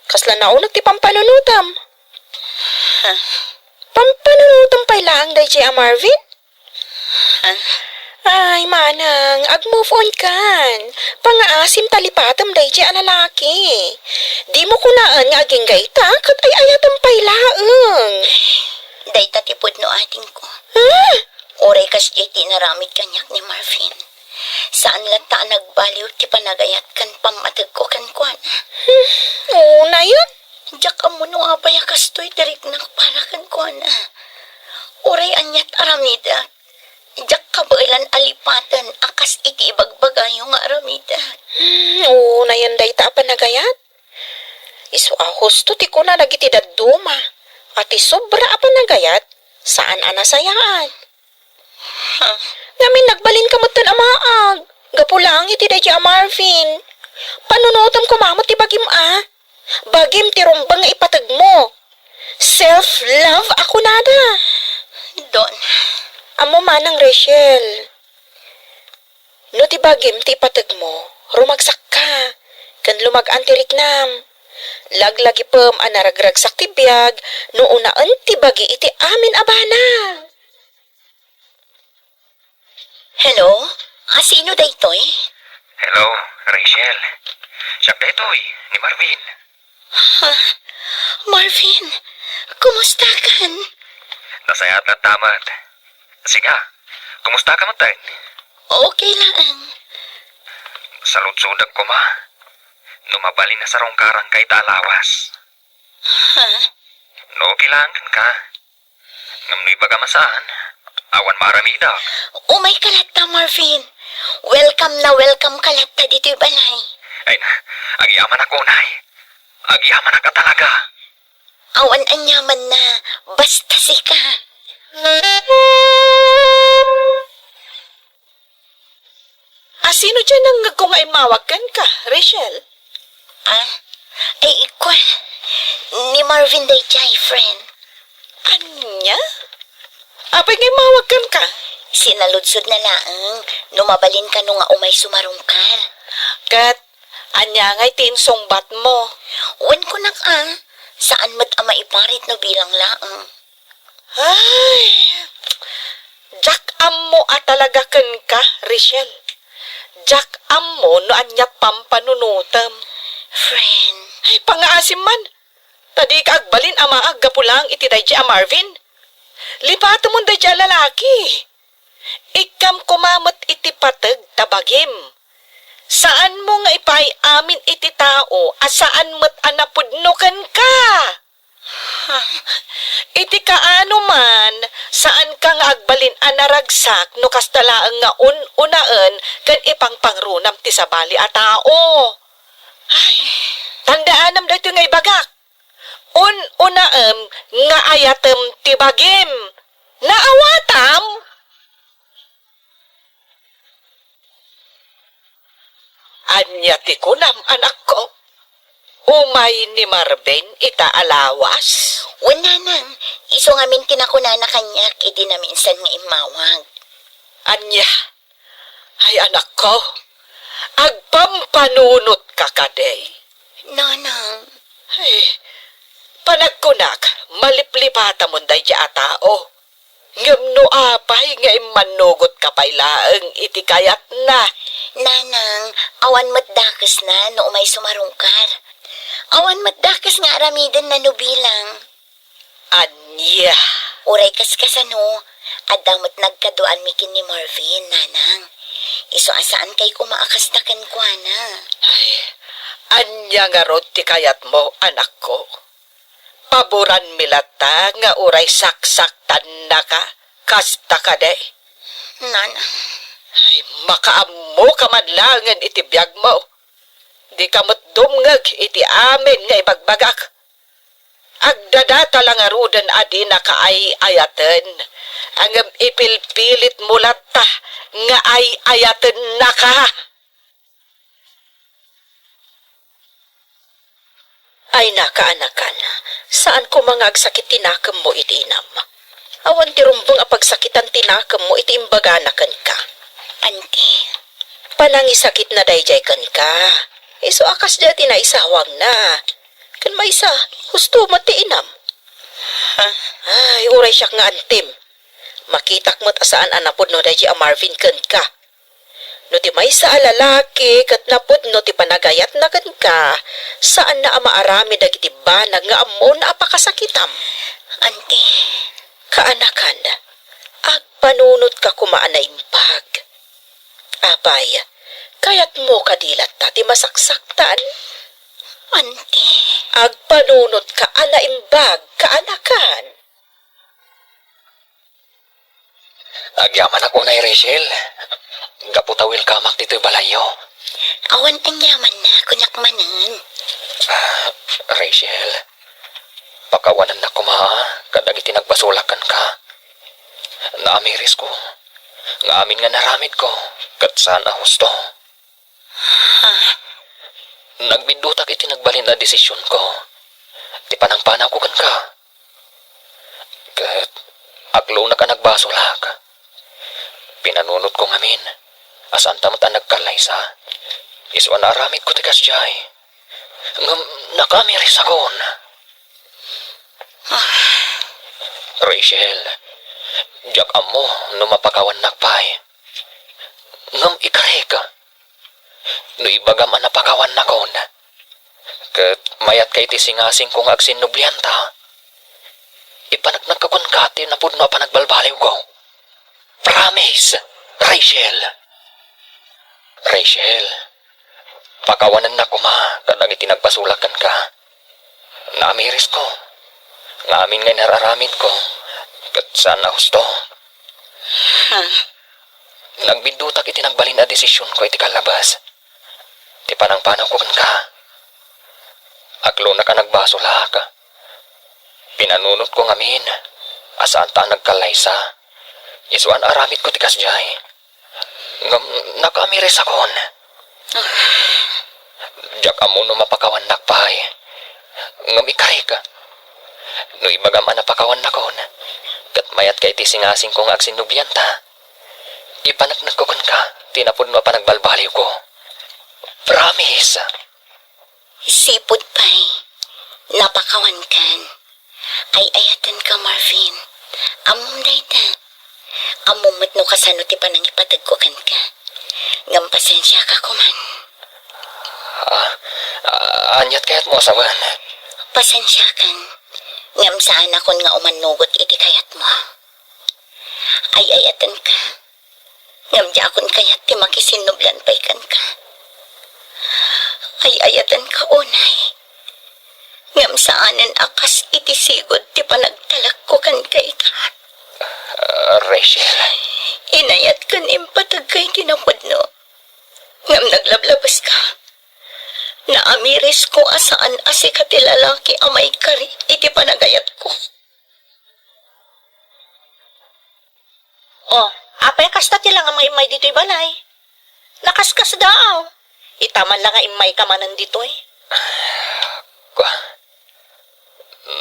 Kasla nauneg ti pampanunotem? Pampanunotem pay laeng daydiay a Marvin? Ay, Manang, ag-move on kan. Pangaasim ta lipatem daydiay a lalaki. Dimo kunaen nga agingga ita ket ay-ayatem pay laeng. Dayta ti pudno, adingko. Ah! Uray kasdiay ti inaramid kaniak ni Marvin. Saan latta a nagbaliw ti panagayat ken pammategko kenkuana. Hmm, unayen? Diak ammo no apay a kastoy ti riknak para kenkuana. Uray aniat aramidek, diak kabaelan a lipaten a kas iti ibagbagayo nga aramidek. Hmm, unayen dayta a panagayat? Isu a husto ti kuna dagiti dadduma a ti sobra a panagayat, saan a nasayaat. Ngamin, nagbalinka metten a maag. Gapu laeng iti daydiay a Marvin. Panunotem koma met ti bagim a. Bagim ti rumbeng nga ipategmo. Self-love a kunada. Don. Ammo, Manang Rachel. No ti bagim ti ipategmo, rumagsakka, ken lumag-an ti riknam. Laglagipem a naragragsak ti biag no unaen ti bagi iti amin a banag. Hello? A, sino daytoy? Hello, Rachel. Siak daytoy, ni Marvin. Ha? Marvin, kumusta kan? Nasayaat latta met. Sika, kumusta ka metten? Okay laeng. Saludsodek koma no mabalin a sarungkaranka ita a lawas. Ha? No okay laeng kenka. Ngem no ibagam a saan, awan maaramidak. Umayka latta, Marvin. Welcome na welcome ka latta ditoy balay. Ay na, agyamanak unay. Agyamanak a talaga. Awan aniamanna, basta sika. A, sino diay nangngegko nga immawag kenka, Rachel? Ah, ay, kua, ni Marvin daydiay, friend. Ania? Apay nga immawag kenka? Sinaludsodna laeng no mabalin kano nga umay sumarungkar. Ket ania ngay ti insungbatmo? Wen kunak a, saan met a maiparit no bilang laeng. Ay, diak ammo a talaga kenka, Rachel. Diak ammo no aniat pampanunotem. Friend. Ay, pangaasim man. Ta dika agbalin a maag gapu laeng iti daydiay a Marvin. Lipatemon daydiay a lalaki. Ikkam koma met iti pateg ta bagim. Saanmo nga ipaay-amin iti tao a saan met a napudno kenka. Iti kaano man, saanka nga agbalin a naragsak no kasta laeng nga un-unaen ken ipangpangrunam ti sabali a tao. Ay, tandaanam daytoy nga ibagak. Un-unaem nga ayatem ti bagim. Naawatam? Ania ti kunam, anakko? Umay ni Marvin ita a lawas? Wen, nanang, isu ngamin ti nakunana kaniak idi naminsan nga immawag. Ania? Ay, anakko, agpampanunotka kadi? Nanang. Ay, panagkunak, maliplipatamon daydiay a tao. Ngem no apay nga immannugotka pay laeng iti kayatna? Nanang, awan met dakesna no umay sumarungkar. Awan met dakes nga aramidenna no bilang. Ania? Uray kaskasano, adda met nagkaduanmi ken ni Marvin, nanang. Isu a saankay koma a kasta kenkuana. Ay, ania ngarud ti kayatmo, anakko? Paboranmi latta nga uray saksaktannaka, kasta kadi? Nanang. Ay, makaammoka man laengen iti biagmo. Dika met dumngeg iti amin nga ibagbagak. Agdadata la ngaruden a dinaka ay-ayaten Ngem ipilpilitmo latta nga ay-ayatennaka. Ay, nakaanakan, saan koma nga agsakit ti nakemmo iti inam. Awan ti rumbeng a pagsakitan ti nakemmo iti imbagana kenka. Anti. Panangisakitna daydiay kenka. Isu a kasdiay ti naisawangna. Ken maysa, husto met ti inam. Ha? Ay, uray siak nga antim. Makitak met a saan a napudno daydiay a Marvin kenka. No ti maysa a lalaki ket napudno ti panagayatna kenka, saanna a maaramid dagiti banag nga ammona a pakasakitam. Anti. Kaanakan, agpanunotka koma a naimbag. Apay, kayatmo kadi latta ti masaksaktan? Anti. Agpanunotka a naimbag, kaanakan. Agyamanak unay, Rachel. Gapu ta welcomeak ditoy balayyo. Awan aniamanna, kuniak manen. Ah, Rachel, pakawanennak koma kadagiti nagbasolak kenka. Naamirisko nga amin nga naramidko ket saan a husto. Ha? Nagbiddutak iti nagbalin a desisionko, ti panangpanawko kenka. Ket aglunak a nagbasolak. Pinanunotko ngamin a saanta met a nagkallaysa. Isu a naaramidko ti kasdiay. Ngem nakaamirisakon. Rachel, diak ammo no mapakawannak pay. Ngem ikarik, no ibagam a napakawannakon, ket mayatka iti singasingko nga agsinnublianta, ipaneknekko kenka ti napudno a panagbalbaliwko. Promise, Rachel. Rachel, pakawanennak koma kadagiti nagbasolak kenka. Naamirisko nga amin nga inar-aramidko ket saan a husto. Ha? Nagbiddutak iti nagbalin a desisionko iti kallabas. Ti panangpanawko kenka. Aglunak a nagbasolak. Pinanunotko ngamin a saanta a nagkallaysa. Isu a naaramidko ti kasdiay. Ngem nakaamirisakon. Diak ammo no mapakawannak pay. Ngem ikarik, no ibagam a napakawannakon, ket mayatka iti singasingko nga agsinnublianta, ipaneknekko kenka ti napudno a panagbalbaliwko. Promise! Sipud pay, napakawankan. Ay-ayatenka, Marvin. Ammom dayta. Ammom met no kasano ti panangipategko kenka. Ngem pasensiaka koman. Ah, ah, aniat kayatmo a sawen? Pasensiakan. Ngem saanakon nga umannugot iti kayatmo. Ay-ayatenka. Ngem diakon kayat ti makisinnublian pay kenka. Ay-ayatenka unay. Ngem saanen a kas iti sigud ti panagtalekko kenka ita. Ah, Rachel. Inayat ken impategka iti napudno. Ngem naglablabaska. Naamirisko a saan a sika ti lalaki a maikari iti panagayatko. Oh, apay kasta ti langam nga immay ditoy balay? Nakaskasdaaw. Ita man la nga immayka manen ditoy. Kua,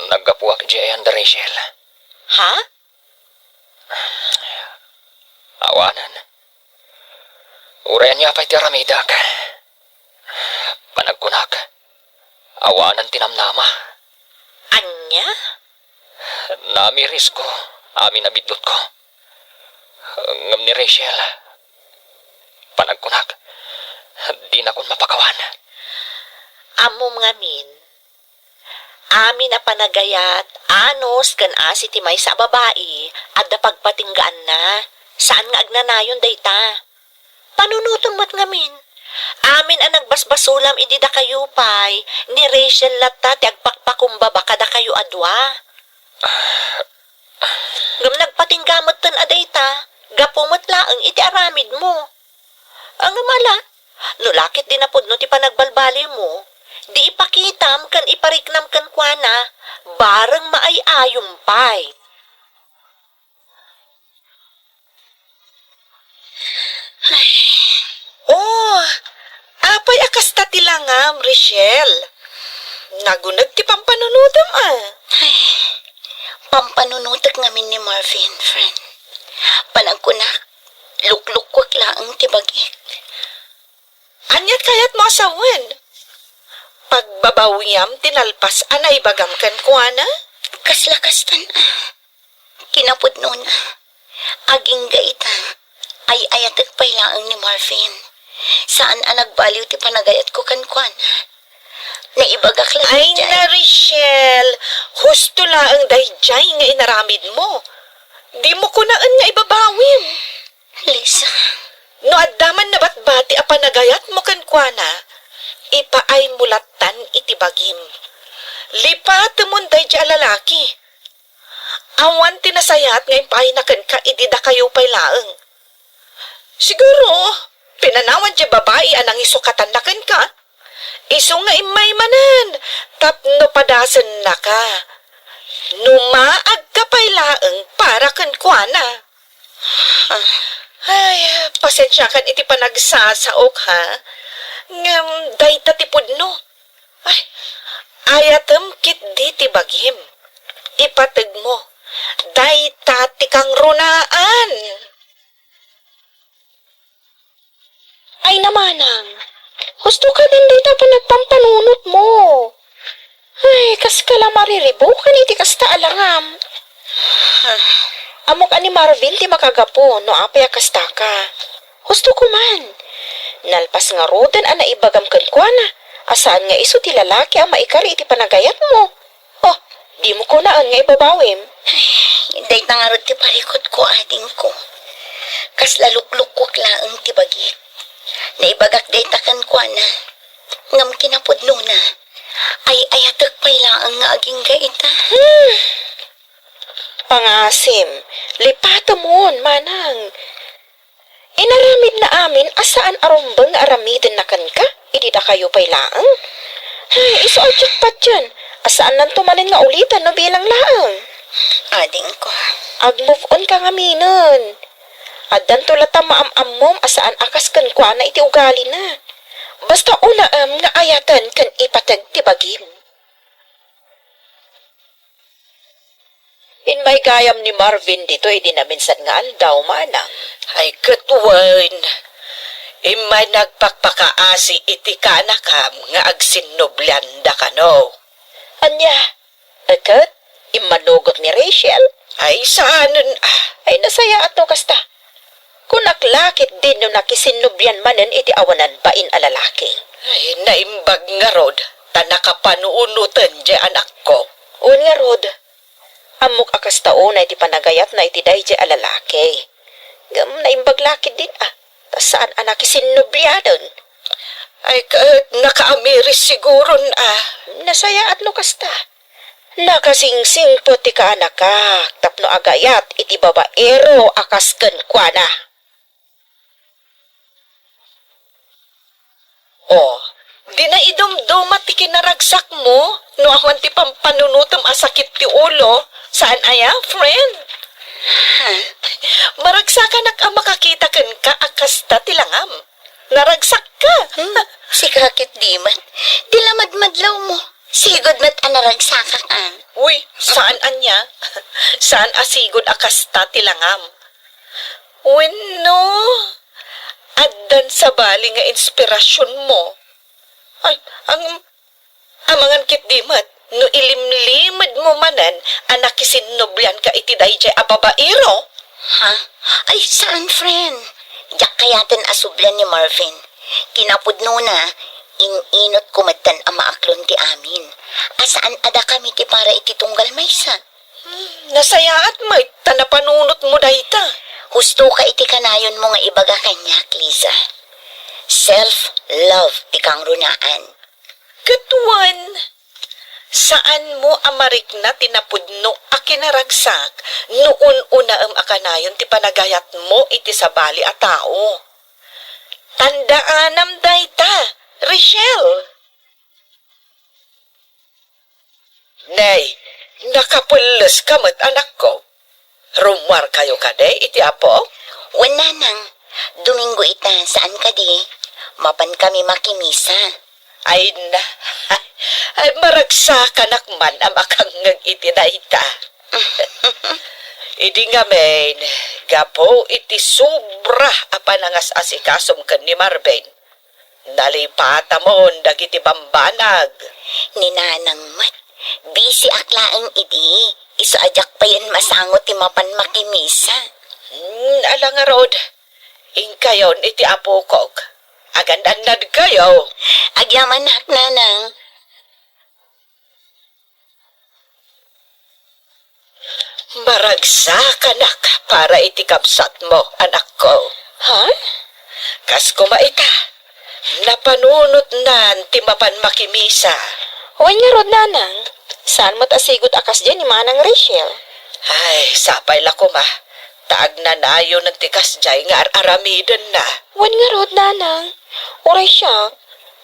naggapuak idiay ayan da Rachel. Ha? Awanen. Uray ania pay ti aramidak. Panagkunak, awanen ti namnama. Ania? Naamirisko amin a biddutko. Ngem ni Rachel, panagkunak, dinakon mapakawan. Ammom ngamin, amin a panagayat, anus ken asi ti maysa a babai, adda pagpatinggaanna, saan nga agnanayon dayta. Panunotom met ngamin. Amin a nagbasbasolam idi dakayo pay, ni Rachel latta ti agpakpakumbaba kadakayo a dua. Ngem nagpatingga metten a dayta, gapu met laeng iti aramidmo. Ngem ala, no la ket di napudno ti panagbalbaliwmo, di ipakitam ken ipariknam kenkuana, bareng maay-ayom pay. Oh, apay a kasta ti langam, Richelle? Naguneg ti pampanunotem, a. Ay, pampanunotek ngamin ni Marvin, friend. Panagkunak, luklukuek laeng ti bagik. Ania ti kayatmo a sawen? Pagbabawiam ti nalpas a naibagam kenkuana? Kasla kastan, a. Kinapudnona, agingga ita, ay-ayatek pay laeng ni Marvin. Saan a nagbaliw ti panagayatko kenkuana. Naibagak laeng. Ay, na, Richelle, husto laeng daydiay nga inaramidmo. Dimo kunaen nga ibabawim. Lisa. No adda man nabatbati a panagayatmo kenkuana, ipaaymo lattan iti bagim. Lipatemon daydiay a lalaki. Awan ti nasayaat nga impaayna kenka idi dakayo pay laeng. Siguro, pinanawan ti babai a nangisukatanna kenka. Isu nga immay manen tapno padasennaka. No maagka pay laeng para kenkuana. Ay, pasensiakan iti panagsasaok, ha? Ngem dayta ti pudno. Ay, ayatem ketdi ti bagim. Ipategmo. Dayta ti kangrunaan. Ay, namanang, husto ka din dayta panagpampanunotmo. Ay, kaska la mariribukan iti kasta a langam. Ammok a ni Marvin ti makagapu no apay a kastaka. Husto ko man. Nalpas ngaruden a naibagam kenkuana a saan nga isu ti lalaki a maikari iti panagayatmo. Oh, dimo kunaen nga ibabawim. Ay, dayta ngarud ti parikutko, adingko. Kasla luklukuek laeng ti bagik. Naibagak dayta kenkuana. Ngem kinapudnona, ay-ayatek pay laeng nga agingga ita. Hmm. Pangasim, lipatemon, manang. Inaramidna amin a saan a rumbeng nga aramidenna kenka idi dakayo pay laeng. Ay, isu a jackpot diay, a saannanto manen nga ulitan no bilang laeng. Adingko. Ag-move on ka ngaminen. Addanto latta maam-ammom a saan a kas kenkuana iti ugalina. Basta unaem nga ayaten ken ipateg ti bagim. Immay gayam ni Marvin ditoy idi naminsan nga aldaw, manang. Ay, ket wen, immay nagpakpakaasi iti kaanakam nga agsinnublianda kano. Ania? Ket immanugot ni Rachel? Ay, saanen, a. Ay, nasayaat no kasta. Kunak la ketdin no nakisinnublian manen iti awanan bain a lalaki. Ay, naimbag ngarud, ta nakapanunoten diay anakko. Wen ngarud, ammok a kasta unay ti panagayatna iti daydiay a lalaki. Ngem naimbag la ketdin, a, ta saan a nakisinnublianen. Ay, ket nakaamiris siguron, a. Nasayaat no kasta. Nakasingsingpet ti kaanakak tapno agayat iti babaero a kas kenkuana. Oh, di naidumduma ti kinaragsakmo no awan ti pampanunotem a sakit ti ulo, saan aya, friend? Ha? Maragsakanak a makakita kenka a kasta ti langam. Naragsakka. Hmm, sika ketdi met. Di la madmadlawmo. Sigud met a naragsakak, a. Uy, saan ania? Saan a sigud a kasta ti langam? Wenno, addan sabali nga inspirasionmo? Ay, ang Amangan ketdi met no ilimlimedmo manen a nakisinnublianka iti daydiay a babaero? Ha? Ay, saan, friend. Diak kayaten a sublian ni Marvin. Kinapudnona, in-inotko metten a maaklon ti amin. A saan a dakami ti para iti tunggal maysa. Hmm, nasayaat met ta napanunotmo dayta. Hustoka iti kanayonmo nga ibaga kaniak, Lisa. Self-love ti kangrunaan. Ket wen, saanmo a marikna ti napudno a kinaragsak no un-unaem a kanayon ti panagayatmo iti sabali a tao. Tandaanam dayta, Rachel. Nay, nakapelleska met, anakko. Rummuarkayo kadi iti Apo? Wen, nanang, Domingo ita, saan kadi? Mapan kami makimisa. Ay na, ay, maragsakanak man a makangngeg iti dayta. Idi ngamin, gapu iti sobra a panangas-asikasom ken ni Marvin, nalipatamon dagiti bambanag. Ni Nanang met, bisiak laeng idi, isu a diak payen masango ti mapan makimisa. Hmm, ala ngarud, inkayon iti apokok. Agannadnadkayo. Agyamanak, Nanang. Maragsakanak para iti kabsatmo, anakko. Ha? Kas koma ita, napanunotnan ti mapan makimisa. Wen ngarud, Nanang, saan met a sigud a kasdiay ni Manang Rachel? Ay, sapay la koma, ta agnanayon ti kasdiay nga ar-aramidenna. Wen ngarud, Nanang, uray siak,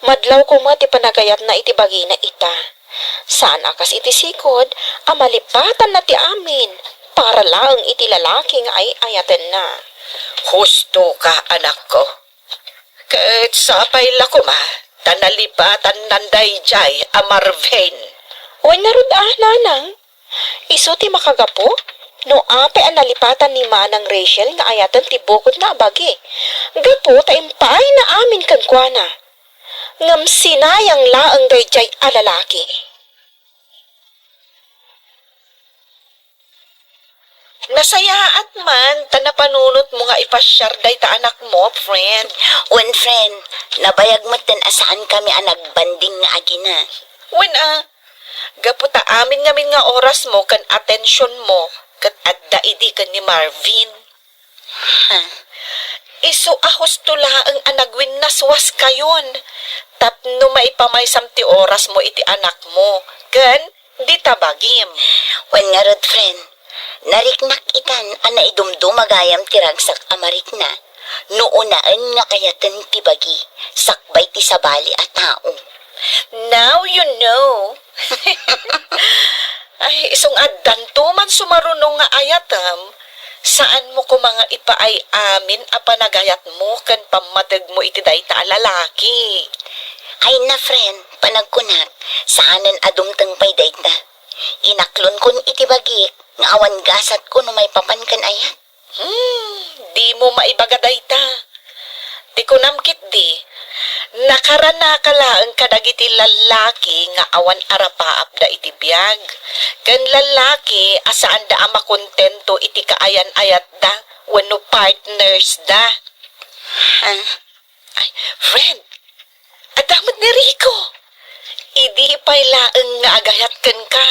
madlaw koma ti panagayatna iti bagina ita. Saan a kas iti sigud a malipatanna ti amin para laeng iti lalaki nga ay-ayatenna. Husto ka, anakko. Ket sapay la koma, ta nalipatannan daydiay a Marvin. Wen ngarud a, Nanang? Isu ti makagapu no apay a nalipatan ni Manang Rachel nga ayaten ti bukotna a bagi, gapu ta impaayna amin kenkuana. Ngem sinayang laeng daydiay a lalaki. Nasayaat man ta napanunotmo nga ipasiar dayta anakmo, friend. Wen, friend, nabayag metten a saan kami a nagbanding nga agina. Wen a, gapu ta amin ngamin nga orasmo ken atensionmo ket adda idi ken ni Marvin. Ha? Isu a husto laeng a nagwinnaswaskayon tapno maipamaysam ti orasmo iti anakmo ken dita bagim. Wen ngarud, friend, nariknak itan a naidumduma gayam ti ragsak a marikna no unaen nga ayaten ti bagi sakbay ti sabali a tao. Now you know. Ay, isu nga addanto man sumaruno nga ayatem, saanmo koma nga ipaay amin a panagayatmo ken pammategmo iti dayta a lalaki. Ay na, friend, panagkunak, saanen a dumteng pay dayta. Inaklonkon iti bagik nga awan gasatko no maipapan ken ayat. Hmm, dimo maibaga dayta. Ti kunam ketdi, nakaranaka laeng kadagiti lallaki nga awan arapaapda iti biag, ken lallaki a saanda a makontento iti kaayan-ayatda wenno partnersda. Ha? Ay, friend, adda met ni Rico. Idi pay laeng nga agayat kenka.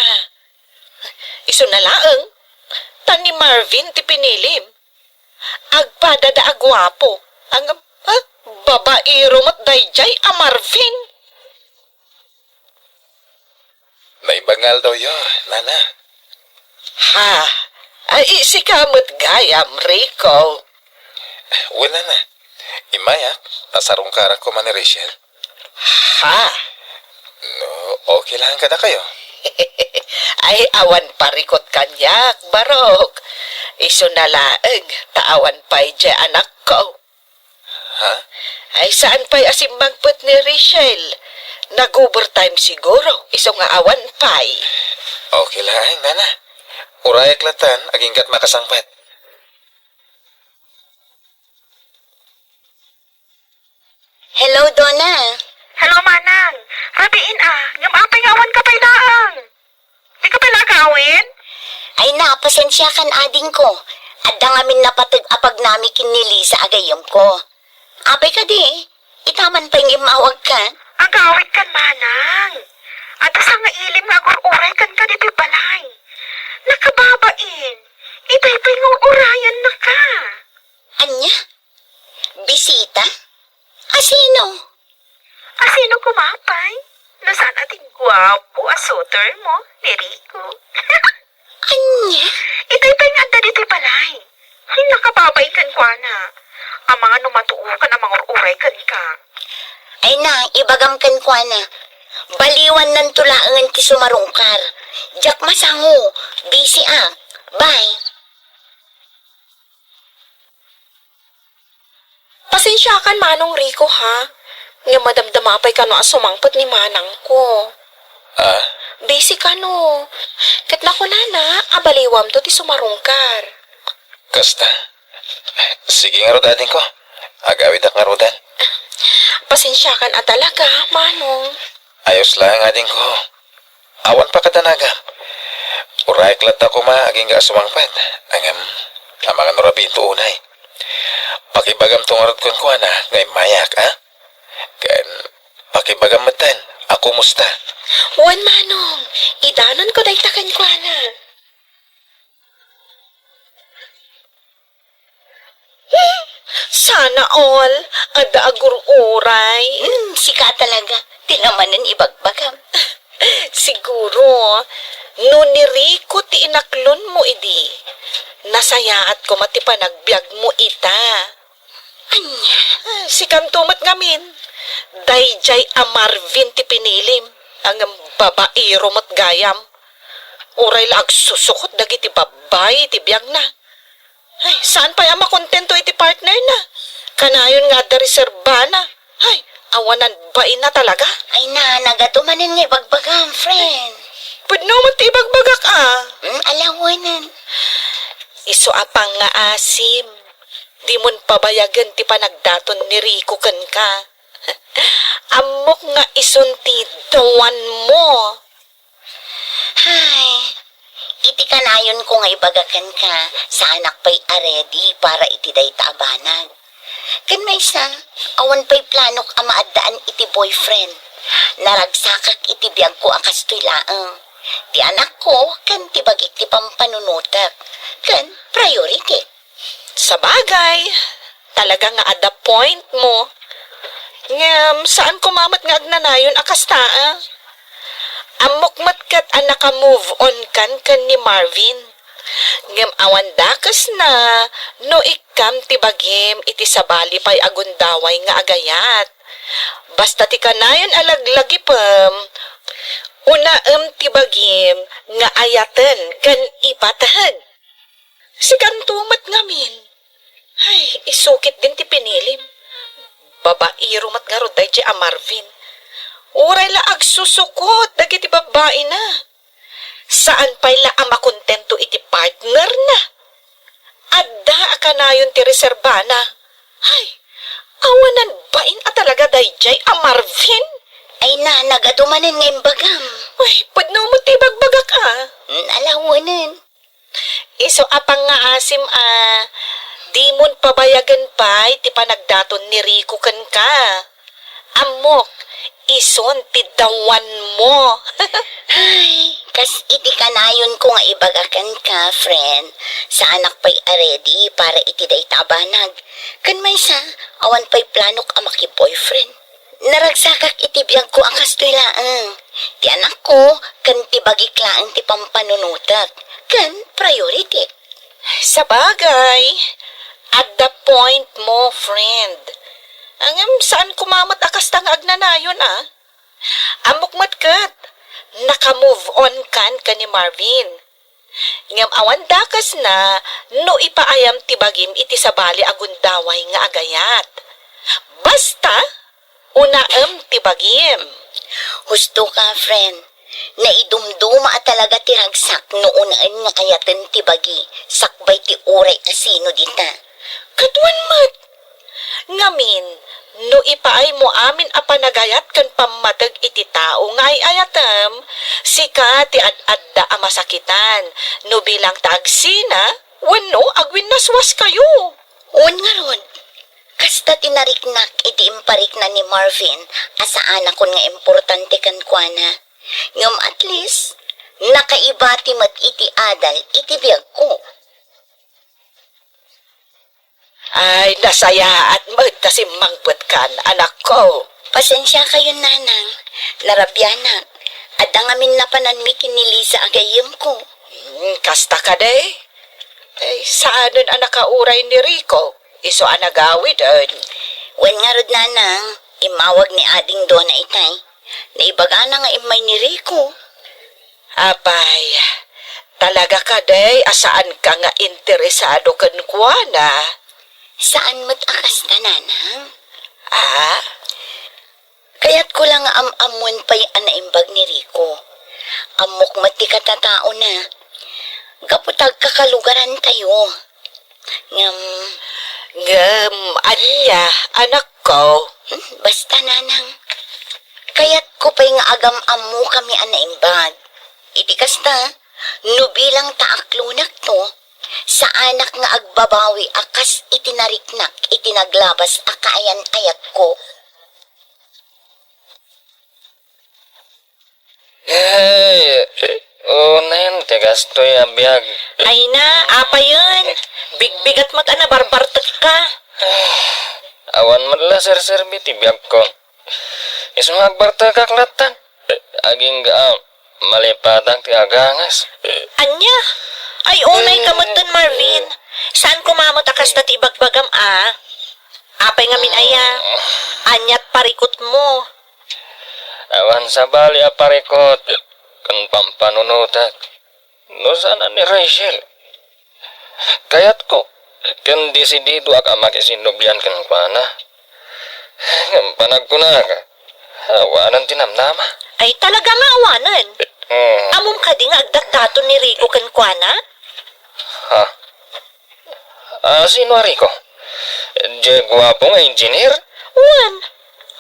Isuna laeng, ta ni Marvin ti pinilim. Agpadada a guapo. Ang, ha? Babaero met daydiay a Marvin. Naimbag nga aldawyo, Nana. Ha? Ay, sika met gayam, Rico. Wen, Nana. Immayak, ta sarungkarak koma ni Rachel. Ha? No, okay lang kadakayo. Ay, awan parikot kaniak, barok. Isuna laeng, ta awan pay diay anakko. Ha? Ay, saan pay a simmangpet ni Rachel? Nag-overtime siguro, isu nga awan pay. Okay lang, Nana. Urayak latan, aginggat makasangpet. Hello, Donna. Hello, Manang. Rabiin a, ngem apay nga awan ka pay laeng? Dika pay la agawid? Ay na, pasensiakan adingko. Adda ngamin napateg a pagnami ken ni Lisa a gayyemko. Apay kadi? Ita man pay nga immawagka? Agawid kan, Manang. Adda sangailim nga agur-uray kenka ditoy balay. Nakababain. Itay pay nga ur-urayannaka. Ania? Bisita? Asino? Asino koma pay? No saan a ti guapo a suitor mo, ni Rico. Ania? Itay pay nga adda ditoy balay. Ay, nakababain kenkuana. Amangan no matuokan a mangur-uray kenka. Ay na, ibagam kenkuana. Baliwannanto laengen ti sumarungkar. Diak masango. Busy ak. Bye. Pasensiakan, Manong Rico, ha? Nga madamdama pay kano a sumangpet ni manangko. Ah? Busy kano. Ket nakunana a baliwamto ti sumarungkar. Kasta. Sige ngarud, adingko. Agawidak ngarudan. Pasensiakan a talaga, Manong. Ayos laeng, adingko. Awan pakadanagam. Urayek latta koma agingga a sumangpet. Ngem, amangan no rabiinto unay. Pakibagamto ngarud kenkuana nga immayak, a? Ken pakibagam metten a kumusta. Wen, Manong, idanonko dayta kenkuana. Sana all, adda agur-uray. Hmm, sika talaga. Ti lamanen ibagbagam. Siguro, no ni Rico ti inaklonmo idi, nasayaat koma ti panagbiagmo ita. Ania? Sikanto met ngamin. Daydiay a Marvin ti pinilim. Ngem babaero met gayam. Uray la agsusukot dagiti babbai iti biagna. Ay, saan pay a makontento iti partner na? Kanayon nga adda reserba na. Ay, awanan bain na talaga. Ay, na, nagadu manen nga ibagbagam, friend. Pudno met ti ibagbagak, a. Hmm, alawanan. Isu a pangngaasim, dimon pabayagen ti panagdaton ni Rico kenka. Ammok nga isun ti dawanmo. Ay, iti kanayonko nga ibaga kenka, saanak pay a ready para iti dayta a banag. Ken maysa, awan pay planok a maaddaan iti boyfriend. Naragsakak iti biagko a kastoy laeng. Ti anakko ken ti bagik ti pampanunotek. Ken priority. Sabagay, talaga nga adda point mo. Ngem, saan koma met nga agnanayon a kasta, a? Ammok met ket a naka-move on kan ken ni Marvin. Ngem awan dakesna no ikkam ti bagim iti sabali pay a gundaway nga agayat. Basta ti kanayon a laglagipem, unaem ti bagim nga ayaten ken ipateg. Sikanto met ngamin. Ay, isu ketdin ti pinilim. Babaero met ngarud daydiay a Marvin. Uray la agsusukot dagiti babbaina. Saan pay la a makontento iti partnerna. Adda a kanayon ti reserbana. Ay, awanan bain a talaga daydiay a Marvin. Ay na, nagadu manen nga imbagam. Ay, pudno met ti ibagbagak, a. Mm, alawanen. Isu a pangngaasim a dimon pabayagen pay ti panagdaton ni Rico kenka. Ammok, isun ti dawanmo. Ay, kas iti kanayonko nga ibaga kenka, friend, saanak pay a ready para iti dayta a banag. Ken maysa, awan pay planok a maki-boyfriend. Naragsakak iti biagko a kastoy laeng. Ti anakko ken ti bagik laeng ti pampanunotek ken priority. Sabagay, adda point mo, friend. Ngem saan koma met a kasta nga agnanayon, a? Ammok met ket, naka-move on kan ken ni Marvin. Ngem awan dakesna no ipaayam ti bagim iti sabali a gundaway nga agayat. Basta, unaem ti bagim. Husto ka, friend. Naidumduma a talaga ti ragsak no unaen nga ayaten ti bagi sakbay ti uray a sino dita. Ket wen met, ngamin, no ipaaymo amin a panagayat ken pammateg iti tao nga ay-ayatem, sika ti ad-adda a masakitan, no bilang ta agsina, wenno agwinnaswaskayo. Wen ngarud, kasta ti nariknak iti imparikna ni Marvin a saanakon nga importante kenkuana. Ngem at least, nakaibati met iti adal iti biagko. Ay, nasayaat met ta simmangpetkan, anakko. Pasensiakayon, nanang. Narabianak. Adda ngamin napananmi ken ni Liza a gayyemko. Hmm, kasta kadi? Ay, saanen a nakauray ni Rico. Isu a nagawiden. Wen ngarud, nanang, immawag ni Ading Dona itay. Naibagana nga immay ni Rico. Apay, talaga kadi a saanka nga interesado kenkuana? Saan met a kasta, Nanang? Ah? Kayatko la nga am-ammoen pay a naimbag ni Rico. Ammok met ti katataona. Gapu ta agkakalugarantayo. Ngem, Ngem, ania, anakko? Hmm, basta, Nanang. Kayatko pay nga agam-ammokami a naimbag. Iti kasta, no bilang ta aklonakto, saanak nga agbabawi a kas iti nariknak iti naglabas a kaayan-ayatko. Ay, unen ti kastoy a biag. Ay na, apayen. Bigbigat met a nabarbartekka. Awan met la serserbi ti biagko. Isu nga agbartekak latta. Agingga a malipatak ti agangas. Ania? Ay, unay ka metten, Marvin. Saan koma met a kasta ti ibagbagam, a? Apay ngamin aya? Aniat parikutmo? Awan sabali a parikut ken pampanunotek no saan a ni Rachel. Kayatko ken desididoak a makisinobian kenkuana. Ngem panagkunak, awanen ti namnama. Ay, talaga nga awanen? Hmm. Ammom kadi nga agdatdaton ni Rico kenkuana? Ha? Ah, sino a Rico? Diay guapo nga engineer? Wen,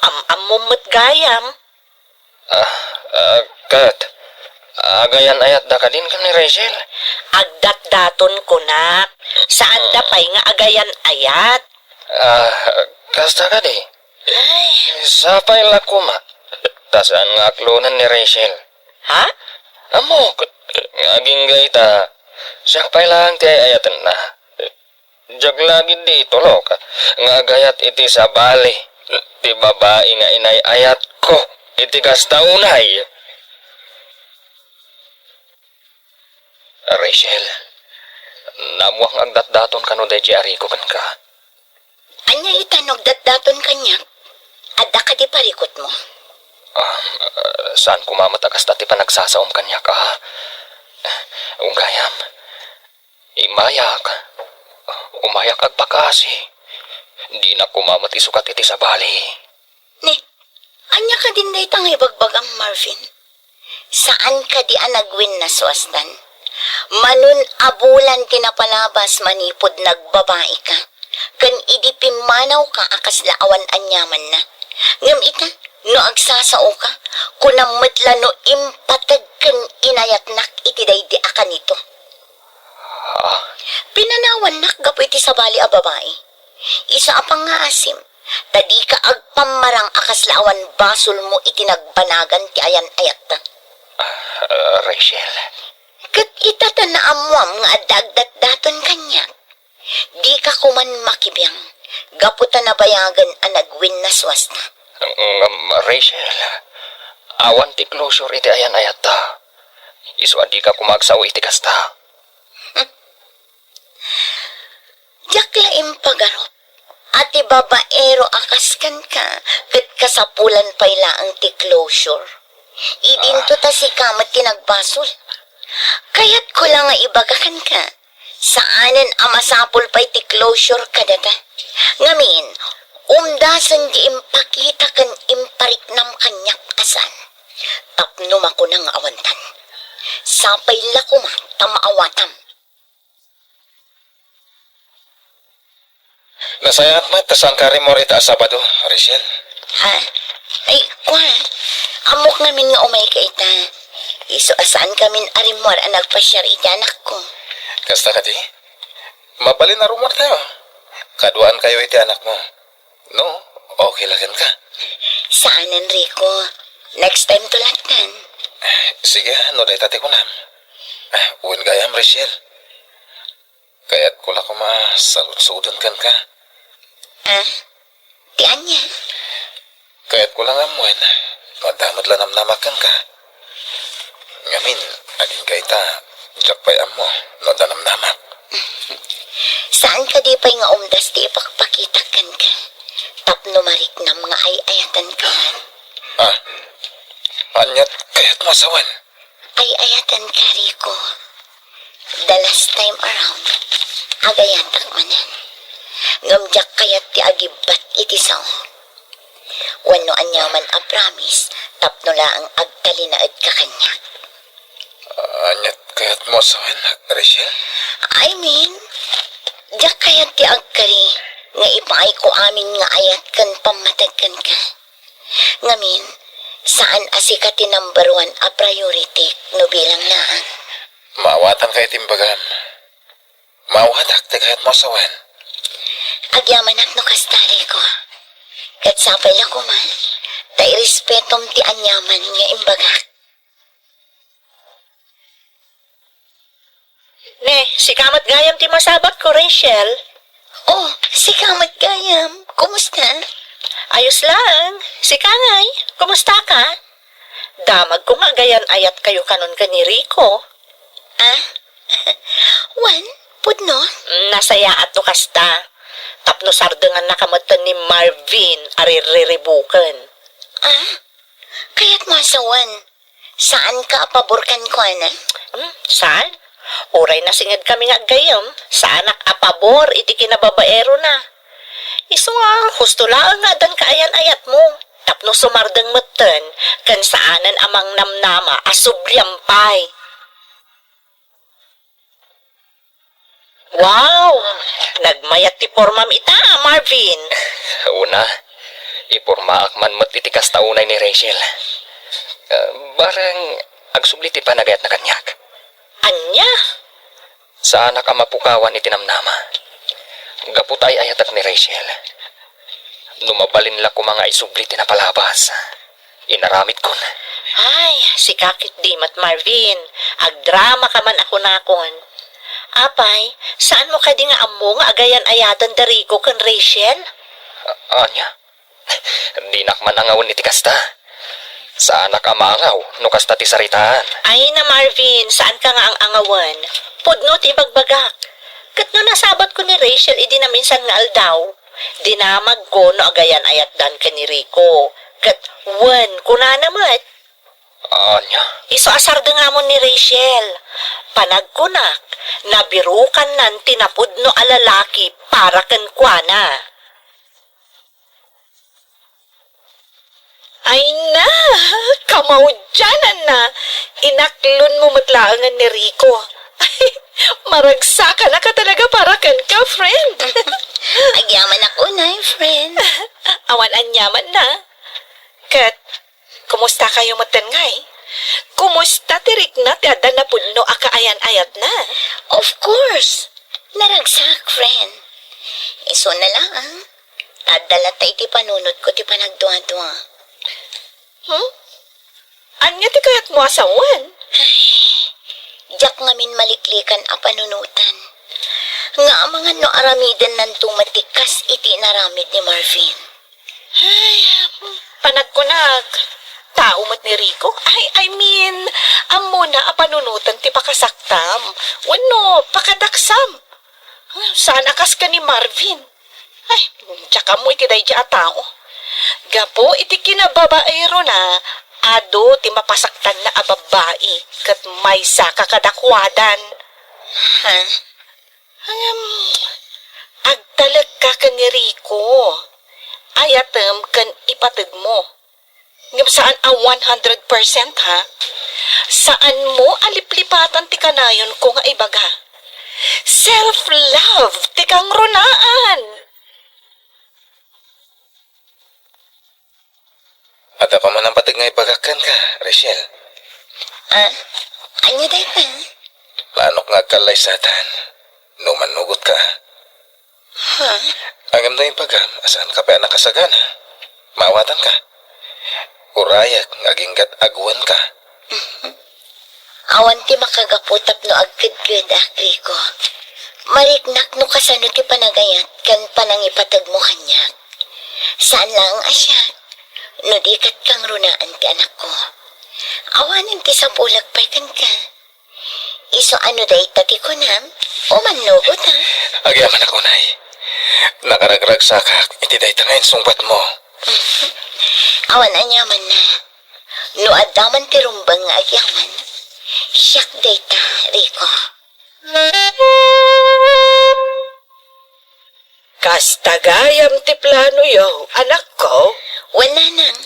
am-ammom met gayam. Ah, ah, ket, agayan-ayatda kadin ken ni Rachel? Agdatdaton kunak. Saanda pay nga agayan-ayat. Ah, kasta kadi? Ay. Sapay la koma. Ta saan nga aklonen ni Rachel. Ha? Ammok, nga agingga ita, siak pay laeng ti ay-ayatenna. Diak la gidi itulok nga agayat iti sabali ti babai nga inay-ayatko iti kasta unay. Rachel, naammoak nga agdatdaton kano daydiay a Rico kenka. Ania ita no agdatdaton kaniak? Adda kadi parikutmo? Ah, saan koma met a kasta ti panagsasaom kaniak, a? Gayam, Immayak. Umayak agpakasi. Dinak koma met isukat iti sabali. Ni, ania kadin dayta nga ibagbagam, Marvin? Saan kadi a nagwinnasuasdan? Manun a bulan ti napalabas manipud nagbabaika. Ken idi pimmanawka a kasla awan aniamanna. Ngem ita, no agsasaoka, kunam met la no impateg ken inayatnak iti daydi a kanito. Ah. Pinanawannak gapu iti sabali a babai. Isu a pangngaasim, ta dika agpammarang a kasla awan basolmo iti nagbanagan ti ayan-ayatta. Ah, Rachel. Ket ita ta naammoam nga adda agdatdaton kaniak. Dika koman makibiang, gapu ta nabayagen a nagwinnasuasta. Ngem, Rachel, awan ti closure iti ayan-ayatta. Isu a dika koma agsao iti kasta. Diak la impagarup a ti babaero a kas kenka ket kasapulan pay laeng ti closure. Idinto ta sika met ti nagbasol. Kayatko la nga ibaga kenka, saanen a masapul pay ti closure kadata. Ngamin, umdasen ti impakita ken impariknam kaniak a saan. Tapno makuna nga awantan. Sapay la koma ta maawatam. Nasayaat met ta saanka rimmuar ita a Sabado, Rachel. Ha? Ay, kua. Ammok ngamin nga umayka ita. Isu a saankamin a rimmuar a nagpasiar iti anakko. Kasta kadi? Mabalin a rummuartayo. Kaduaankayo iti anakmo. No, okay la kenka. Saanen, Rico. Next time to lattan. Sige, no dayta ti kunam. Ah, wen gayam, Rachel. Kayatko la koma a saludsoden kenka. Ah? Ti ania? Kayatko la nga ammoen no adda met la namnamak kenka. Ngamin, agingga ita, diak pay ammo no adda namnamak. Saan kadi pay nga umdas ti ipakpakitak kenka tapno mariknam nga ay-ayatenka man? Ah, aniat kayatmo a sawen? Ay-ayatenka, Rico. The last time around, agayatak manen. Ngem diak kayat ti agibbat iti sao. Wenno aniaman a promise tapno laeng agtalinaedka kaniak. Aniat kayatmo a sawen, Rachel? I mean, diak kayat ti agkari nga ipaayko amin nga ayat ken pammateg kenka. Ngamin, saan a sika ti number one a priority no bilang laeng. Maawatanka iti imbagam. Maawatak ti kayatmo a sawen. Agyamanak no kasta, Rico. Ket sapay la koma, ta irespetom ti aniaman nga imbagak. Ne, sika met gayam ti masabatko, Rachel. Oh, sika met gayam. Kumusta? Ayos lang. Sika ngay, kumusta ka? Damagko nga agayan-ayatkayo kanon ken ni Rico. Ah? Wen, pudno? Mm, nasayaat no kasta. Tapno sardengannaka metten ni Marvin a rirriribuken. Ah? Kayatmo a sawen? Saanka a pabor kenkuana? Hmm, saan? Uray nasingedkami nga aggayyem, saanak a pabor iti kinababaerona. Isu nga, husto laeng nga addan kaayan-ayatmo, tapno sumardeng metten, ken saanen a mangnamnama a subliam pay. Wow! Nagmayat ti pormam ita, Marvin. Una, ipormaak man met iti kasta unay ni Rachel. Ah, bareng agsubli ti panagayatna kaniak. Ania? Saanak a mapukawan iti namnama. Gapu ta ay-ayatek ni Rachel. No mabalin la koma nga isubli ti napalabas. Inaramidkon. Ay, sika ketdi met, Marvin. Agdramaka man a kunakon. Apay, saanmo kadi nga ammo nga agayan-ayaten da Rico ken Rachel? A-, ania? Dinak man angawen iti kasta. Saanak a maangaw no kasta ti saritaan. Ay na, Marvin, saanka nga ang-angawen. Pudno ti ibagbagak. Ket no nasabatko ni Rachel idi naminsan nga aldaw, dinamagko no agayan-ayatdan ken ni Rico. Ket wen, kunana met. Ania? Isu a sardengamon ni Rachel. Panagkunak, nabirukannan ti napudno a lalaki para kenkuana. Ay na, kamaudiananna, inaklonmo met laengen ni Rico. Maragsakanaka talaga para kenka, friend. Agyamanak unay, friend. Awan aniamanna. Ket, kumustakayo metten ngay? Kumusta ti rikna ti adda napudno a kaayan-ayatna? Of course. Naragsak, friend. Isuna laeng. Adda latta iti panunotko ti panagduadua. Hmm? Ania ti kayatmo a sawen? Ay, diak ngamin maliklikan a panunotan. Nga amangan no aramidennanto met ti kas iti inaramid ni Marvin. Ay, panagkunak, tao met ni Rico? Ay, I mean, ammona a panunotan ti pakasaktam wenno pakadaksam. Saan a kas ken ni Marvin. Ay, diak ammo iti daydi a tao. Gapu iti kinababaerona, adu ti mapasaktanna a babbai ket maysaka kadakuadan. Ha? Ngem, agtalekka ken ni Rico. Ayatem ken ipategmo. Ngem saan a one hundred percent, ha? Saanmo a liplipatan ti kanayonko nga ibaga. Self-love ti kangrunaan! Adda koma napateg nga ibagak kenka, Rachel. Ah, ania dayta? Planok nga agkallaysatan. No mannugotka. Ha? Ngem no ibagam a saanka pay a nakasagana, maawatanka. Urayek nga aginggat agwanka. Awan ti makagapu tapno agkedkedak, Rico. Mariknak no kasano ti panagayat ken panangipategmo kaniak. Saan laeng a siak, no di ket kangrunaan ti anakko. Awanen ti sapulek pay kenka. Isu a no dayta ti kunam, o mannugot, ha? Agyamanak unay. Nakaragragsakak iti dayta nga insungbatmo. Awan aniamanna. No adda man ti rumbeng nga agyaman, siak dayta, Rico. Ka Kasta gayam ti planoyo, anakko? Wen, nanang.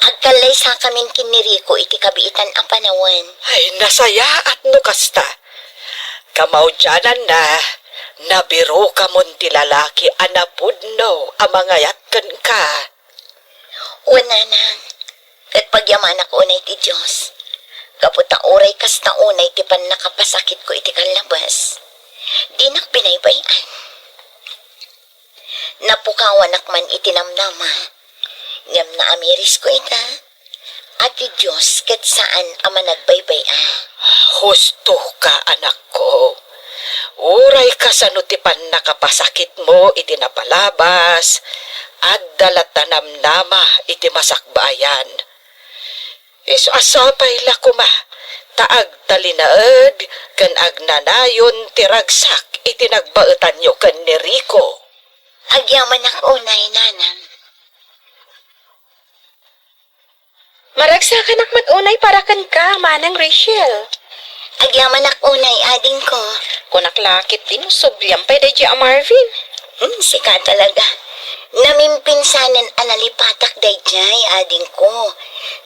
Agkallaysakamin ken ni Rico iti kabiitan a panawen. Ay, nasayaat no kasta. Kamaudiananna, nabirukamon ti lalaki a napudno a mangayat kenka. Wen, nanang. Ket pagyamanak unay ti Dios, gapu ta uray kasta unay ti pannakapasakitko iti kallabes, dinak binaybay-an. Napukawanak man iti namnama, ngem naamirisko ita, a ti Dios ket saan a managbaybay-a. Husto ka, anakko. Uray kasano ti pannakapasakitmo iti napalabas, adda latta namnama iti masakbayan. Isu a sapay la koma ta agtalinaed ken agnanayon ti ragsak iti nagbaetanyo ken ni Rico. Agyamanak unay, nanang. Maragsakanak met unay para kenka, Manang Rachel. Agyamanak unay, adingko. Kunak la ketdi no subliam pay daydiay a Marvin. Hmm, sika talaga. Namimpinsanen a nalipatak daydiay, adingko.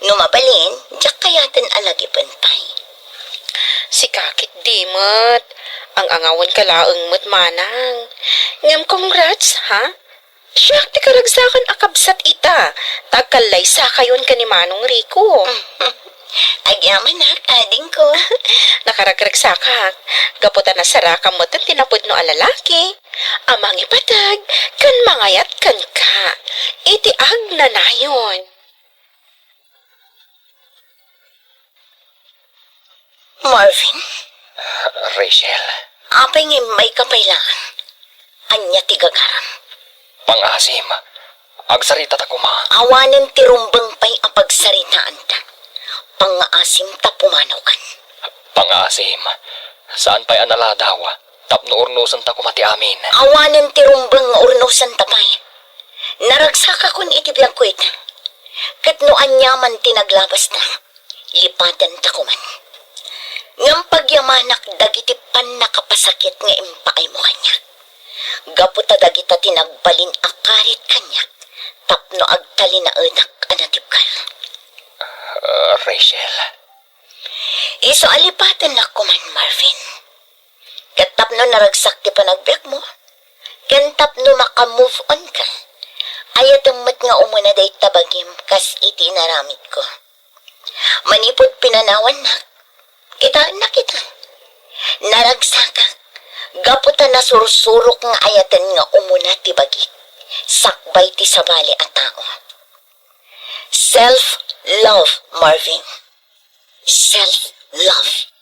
No mabalin, diak kayaten a lagipen pay. Sika ketdi met. Ang-angawenka laeng met, manang. Ngem congrats, ha? Siak ti karagsakan a kabsat ita, ta agkallaysakayon ken ni Manong Rico. Agyamanak, adingko. Nakaragragsakak, gapu ta nasarakam met ti napudno a lalaki a mangipateg ken mangayat kenka iti agnanayon. Marvin? Rachel. Apay nga immayka pay laeng? Ania ti gagaram? Pangaasim. Agsaritata koma. Awanen ti rumbeng pay a pagsaritaanta. Pangaasim ta pumanaw kan. Pangaasim. Saan pay a naladaw tapno urnosenta koma ti amin. Awanen ti rumbeng nga urnosenta pay. Naragsakakon iti biagko ita. Ket no aniaman ti naglabasta, lipatenta koman. Ngem pagyamanak dagiti pannakapasakit nga impaaymo kaniak. Gapu ta dagita ti nagbalin a karit kaniak tapno agtalinaedak a natibker. Ah, Rachel. Isu a lipatennak koman, Marvin. Ket tapno naragsak ti panagbiagmo, ken tapno maka-move on ka, ayatem met nga umuna dayta bagim kas iti inaramidko. Manipud pinanawannak, kitaennak ita. Naragsakak, gapu ta nasursurok nga ayaten nga umuna ti bagik, sakbay ti sabali a tao. Self-love, Marvin. Self-love.